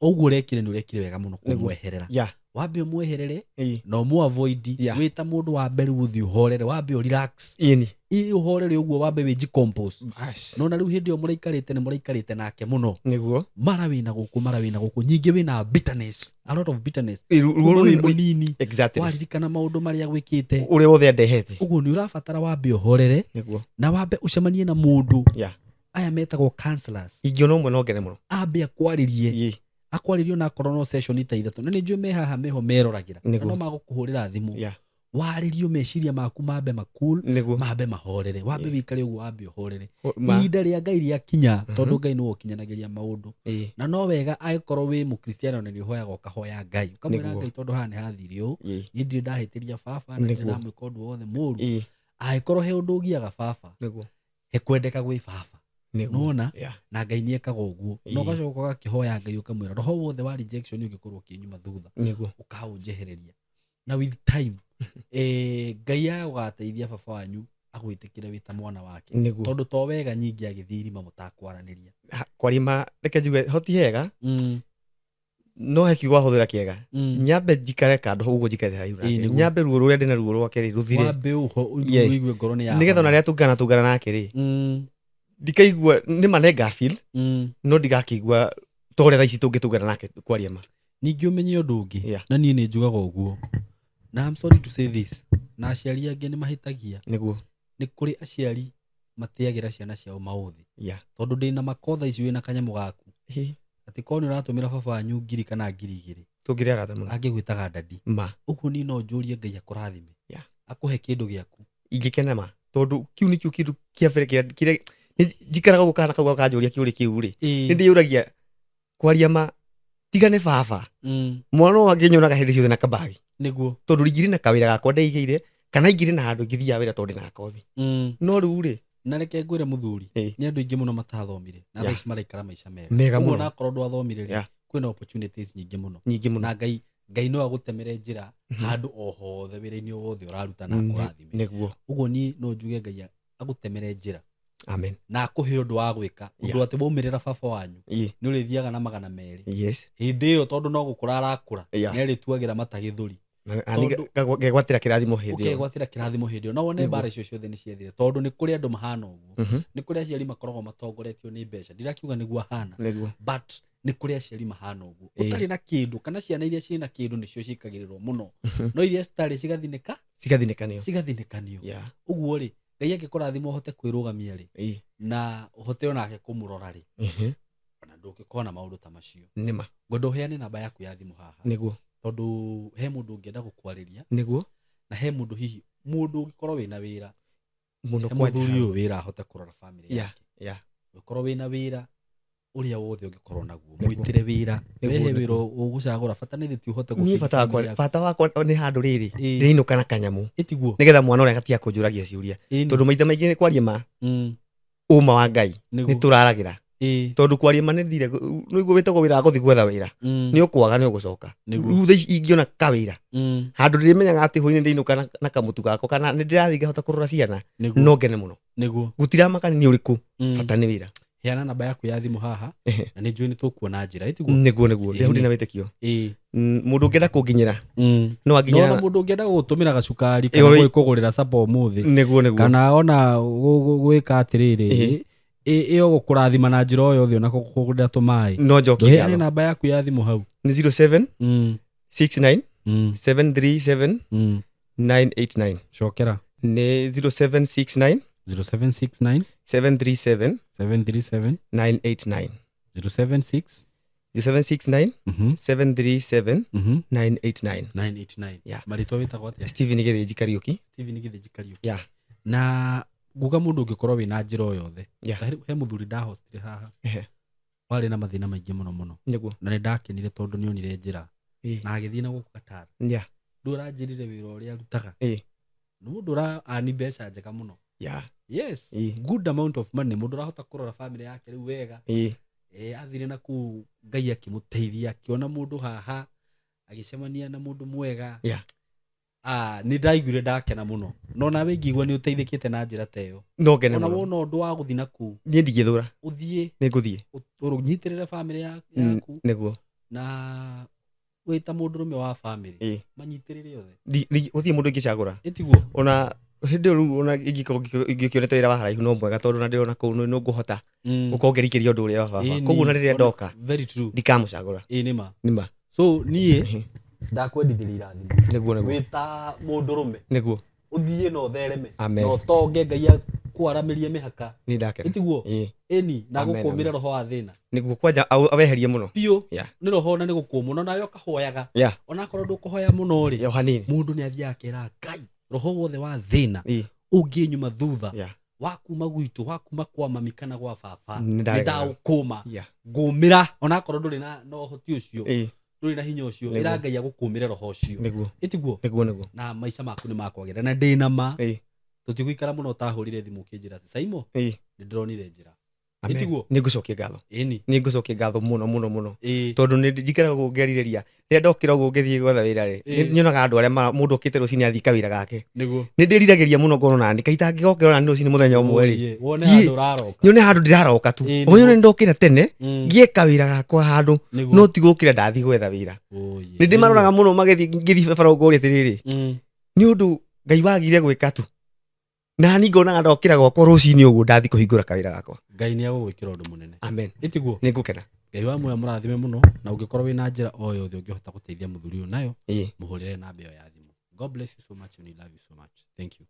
ũguo ũrekire nĩ ũrekire wega mũno Nĩguo. kũmweherera ya wambe ũmweherere ĩ na ũmũ avoid Yeah. wĩ ta mũndũ wa mbere gũthiĩ ũhorere wambe ũ relax ĩni ĩ ũhorere ũguo wambe wĩ decompose bas no na rĩu hĩndĩ ĩyo mũraikarĩte nĩ mũraikarĩte nake mũno nĩguo mara wĩna gũkũ mara wĩna gũkũ nyingĩ wĩna bitterness a lot of bitterness Ĩ, ruo Kuma wĩ rũu mũnini exactly waririkana maũndũ marĩa gwĩkĩte ũrĩa wothe andehete ũguo nĩ ũrabatara wambe ũhorere nĩguo na wambe ũcemanie na mũndũ Yeah. aya metagwo counselors ingĩona ũmwe no ngene mũno ambe akwarĩrie ĩ akwarĩrio na akorwo no session ta ithatũ na nĩ njũĩ me haha meho meroragĩra na Nĩguo. no magũkũhũrĩra thimũ Yeah. warĩrio meciria maku mambe makul nĩguo mambe mahorere wambe Yeah. wĩikare ũguo wambe ũhorere Ma- ihinda rĩa ngai rĩakinya tondũ Mhm. ngai nĩwe ũkinyanagĩria maũndũ ĩ na no wega angĩkorwo wĩ mũkristiano na nĩ ũhoyaga ũkahoya ngai ũkamwĩra Nĩguo. ngai tondũ haha nĩ hathire ũũ ĩ niĩ ndirĩ ndahĩtĩria baba na ndirĩ Nĩguo. ndamwĩka ũndũ wothe mũũru ĩ angĩkorwo he ũndũ ũgiaga baba nĩguo he kwendeka gwĩ baba nĩguo nona Yeah. na ngai nĩ ekaga ũguo na Ĩĩ. ũgacoka ũgakĩhoya ngai ũkamwĩra roho wothe wa rejection ũngĩkorwo ũkĩnyuma thutha nĩguo ũkaũnjehereria na with time ngai agũgateithia baba wanyu agwĩtĩkĩre wĩ ta mwana wake nĩguo tondũ to wega nyingĩ agĩthiĩ irima mũtakwaranĩria Kwarima reke njuge hoti hega No he kiugo wahũthĩra kĩega. Nyambe njikare kando ũguo njikarĩte haraihu nake. Nyambe ruo rũrĩa ndĩna ruo rwake rĩ rũthire. Wambe ũho Yes. ũigue ngoro nĩ ya Nĩgetha ona rĩrĩa tũngana nake rĩ ndikaigua nĩ ma nĩnga feel no ndigakĩigua ta ũrĩa thaa ici tũngĩtũngana nake kwaria ma. Ningĩ ũmenye ũndũ ũngĩ Yeah. na niĩ nĩ njugaga ũguo na I'm sorry to say this, na aciari angĩ nĩ mahĩtagia. Nĩguo. Nĩ kũrĩ aciari mateagĩra ciana ciao maũthĩ Yeah. tondũ ndĩna makotha ici wĩna kanyamũ gaku Ĩ, atĩ korwo nĩ ũratũmĩra baba wanyu 1000 kana 2000 tũngĩrĩ arata mũno. angĩgwĩtaga dadi. Ma. Ũguo niĩ no njũrie Ngai akũrathime Yeah. akũhe kĩndũ gĩaku. Ingĩkena ma tondũ kĩu nĩkĩo kĩndũ kĩa mbere kĩrĩa njikaraga ũguo kana kau kanjũria kĩũria kĩu rĩ nĩ ndĩyũragia kwaria ma tiga nĩ baba mwana ũyũ angĩnyonaga hĩndĩ ciothe na kabagi Nĩguo. tondũ ingĩrĩ na kawĩra gakwa ndeigĩire kana ingĩrĩ na handũ ingĩthiaga wĩra tondũ ndĩna kothi no rĩu rĩ Na reke ngwĩre mũthuri Ĩ. nĩ andũ aingĩ mũno matathomire na thaa Yeah. ici maraikara maica mega Mega Ũguo mũno. onakorwo ndwathomire rĩ Yeah. kwĩna opportunities nyingĩ mũno nyingĩ mũno na Ngai no agũtemere njĩra handũ o hothe wĩra-inĩ o wothe ũraruta na akũrathime. Nĩguo. Ũguo niĩ no njuge Ngai agũtemere njĩra Amen. na akũhe ũndũ wa gwĩka ũndũ Yeah. atĩ waumĩrĩra baba wanyu Ĩ. nĩ ũrĩthiaga na 200 Yes. hĩndĩ ĩyo tondũ no gũkũra arakũra Yeah. nĩ arĩtuagĩra mata gĩthũri. Na ngegwatĩra kĩrathimo hĩndĩ ĩyo. Ũkegwatĩra kĩrathimo hĩndĩ ĩyo na wone Nĩguo. mbara icio ciothe nĩ ciathire tondũ nĩ kũrĩ andũ mahana ũguo. Nĩ kũrĩ aciari makoragwo matongoretio nĩ mbeca ndirakiuga nĩguo ahana Nĩguo. but nĩ kũrĩ aciari mahana ũguo Ĩ. ũtarĩ na kĩndũ kana ciana iria ciĩna kĩndũ nĩcio ciĩkagĩrĩrwo mũno no iria citarĩ cigathinĩka Cigathinĩkanio. cigathinĩkanio. Yeah. Ũguo rĩ Ngai angĩkũrathima ũhote kwĩrũgamia rĩ Ĩ. na ũhote onake kũmũrora rĩ ona ndũngĩkona maũndũ ta macio. Nĩma. Ngwenda ũheane namba yaku ya thimũ haha Nĩguo. tondũ he mũndũ ũngĩenda gũkwarĩria Nĩguo. na he mũndũ hihi mũndũ ũngĩkorwo wĩna wĩra Mũno he kwanja. mũthuri ũyũ wĩra ahote kũrora famĩlĩ Yeah. yake. Yeah. Ũngĩkorwo wĩna wĩra ũrĩa wothe ũngĩkorwo naguo Nĩguo. mwĩtĩre wĩra Nĩguo, wehe wĩra nĩguo. ũgũcagũra bata nĩ thĩ ti ũhote Niĩ gũ-feed bata wakwa family yaku. bata wakwa nĩ handũ rĩrĩ Ĩ. ndĩinũka na kanyamũ Ĩtiguo. nĩgetha mwana ũrĩa agatiga kũnjũragia ciũria tondũ maita maingĩ nĩ kwaria ma ũma wa Ngai nĩ tũraragĩra tondũ kwaria ma nĩ thire nĩguo wĩtagwo wĩra wa gũthiĩ gwetha wĩra nĩ ũkwaga nĩ ũgũcoka Nĩguo. rĩu thaa ici ingĩona kawĩra handũ ndĩrĩmenyaga atĩ hwaĩ-inĩ ndĩinũka na kamũtu gakwa kana nĩ ndĩrathiĩ ngahota kũrora ciana no ngene mũno Nĩguo. gũtiramakani nĩ ũrĩkũ bata nĩ wĩra. Heana namba yaku ya thimũ haha Ehe. na nĩ njũĩ nĩ tũkuona njĩra ĩtiguo. Nĩguo nĩguo Ĩ. ndĩ hau ndĩna wĩtĩkio. Ĩ. Mũndũ ũngĩenda kũnginyĩra no No ona anginyĩra mũndũ ũngĩenda gũgũtũmĩra gacukari kana Ĩ, gwĩkũgũrĩra capa ũmũthĩ nĩguo nĩguo kana ona gwĩka atĩrĩrĩ Ĩ. ĩyo gũkũrathima na njĩra o yothe ona kũgũrĩra tũmaĩ no njokie ndũheane ngatho namba yaku ya thimũ hau. Nĩ 07 69 737 989. Cokera. Nĩ 0769 0769 737 737 989. 076 0769 737 989. 989. Yeah. Marĩtwa wĩtagwo atĩa? Steven Gĩthĩnji Kariũki. Steven Gĩthĩnji Kariũki. Yeah. Na nguga mũndũ ũngĩkorwo wĩna njĩra o yothe Yeah. Ta he mũthuri ndahostire haha Ehe. warĩ na mathĩna maingĩ mũno mũno Nĩguo. na nĩ ndakenire tondũ nĩ onire njĩra Ĩ. na agĩthiĩ na gũkũ Qatar. Yeah. Ndũ ũranjĩrire wĩra ũrĩa arutaga Ĩ. nĩ mũndũ ũraani mbeca njega mũno. Yeah. Yes. Ĩ. Good amount of money mũndũ ũrahota kũrora family yake rĩu wega. Ĩ. Athire na kũu Ngai akĩmũteithia akĩona mũndũ haha agĩcemania na mũndũ mwega. Yeah. Nĩ ndaiguire ndakena mũno no nawe ingĩigua nĩ ũteithĩkĩte na njĩra ta ĩyo No ngene ona mũno. wona ũndũ wa gũthiĩ na kũu Niĩ ndingĩthũra. ũthiĩ Nĩ ngũthiĩ. ũnyitĩrĩre family yaku Nĩguo. na wĩ ta mũndũrũme wa family Ĩ. manyitĩrĩre othe Gũtirĩ mũndũ ingĩcagũra. Ĩtiguo. Ona hĩndĩ ĩyo rĩu ona ingĩkorwo ingĩkĩonete wĩra wa haraihu no mwega tondũ ona ndĩrona kũu no ngũhota gũkorwo ngĩrikĩria ũndũ ũrĩa wa baba. Ĩni. Koguo ona rĩrĩa ndoka Very true. ndikamũcagũra. Ĩ nĩma. Nĩma. So niĩ ndakwendithĩria irathimo Nĩguo nĩguo. wĩ ta mũndũrũme Nĩguo. ũthiĩ na ũthereme Amen. na ũtonge Ngai akwaramĩrie mĩhaka Nĩ ndakena. Ĩtiguo. Ĩ. Ĩni na Amen, gũkũmĩre amen. roho wa thĩna Nĩguo kwanja aweherie mũno. biũ Yeah. nĩ roho na nĩ gũkũmwo no nawe ũkahoyaga Yeah. onakorwo ndũkũhoya mũno rĩ O hanini. mũndũ nĩ athiaga akera Ngai roho wothe wa thĩna Ĩ. ũngĩnyuma thutha Yeah. wa kuma gwitũ wa kuma kwa mami kana gwa baba Nĩ nĩ ndaregana. ndaũkũma Yeah. ngũmĩra onakorwo ndũrĩ na ũhoti ũcio Ĩ. ndũrĩ na hinya ũcio Nĩguo. ĩra Ngai agũkũmĩre roho ũcio Nĩguo. Ĩtiguo. Nĩguo nĩguo. Na maica maku nĩ makwagĩra na ndĩna ma Ĩ. tũtigũikara mũno ũtahũrire thimũ ũkĩnjĩra atĩ Saimo Ĩ. nĩ ndĩronire njĩra. Amen. Ĩtiguo? Nĩ ngũcokia ngatho. Ĩni. Nĩ ngũcokia ngatho mũno mũno mũno. Ĩĩ. Tondũ nĩ njikaraga ũguo ngĩarirĩria rĩrĩa ndokĩra ũguo ngĩthiĩ gwetha wĩra rĩ, Ĩĩ. nyonaga andũ arĩa mũndũ okĩte rũcinĩ athiĩ kawĩra gake. Nĩguo. Nĩ ndĩriragĩria mũno ngona nani kaita angĩgokĩra onani rũcinĩ mũthenya ũmwe rĩ, Ũyĩ, wone Thiĩ. handũ ũraroka. Nyone handũ ndĩraroka tu. Ĩĩ, O nyone nĩguo. ndokĩra tene ngĩe kawĩra gakwa handũ, no ti gũkĩra ndathiĩ gwetha wĩra. Ũyĩ. Nĩ ndĩmaroraga mũno magĩthiĩ ngĩthiĩ barabara ũguo atĩrĩrĩ, nĩ ũndũ Ngai wagire gwĩka tu nani ngonaga ndokĩra gwakwa rũcinĩ ũguo ndathiĩ kũhingũra kawĩra gakwa. Ngai nĩ agũgwĩkĩra ũndũ mũnene. Amen. Ĩtiguo? Nĩ ngũkena. Ngai wa muoyo mũrathime mũno, na ũngĩkorwo wĩna njĩra o yothe ũngĩhota gũteithia mũthuri ũyũ nayo, Ĩĩ. mũhũrĩre namba ĩyo ya thimũ. God bless you so much and we love you so much. Thank you.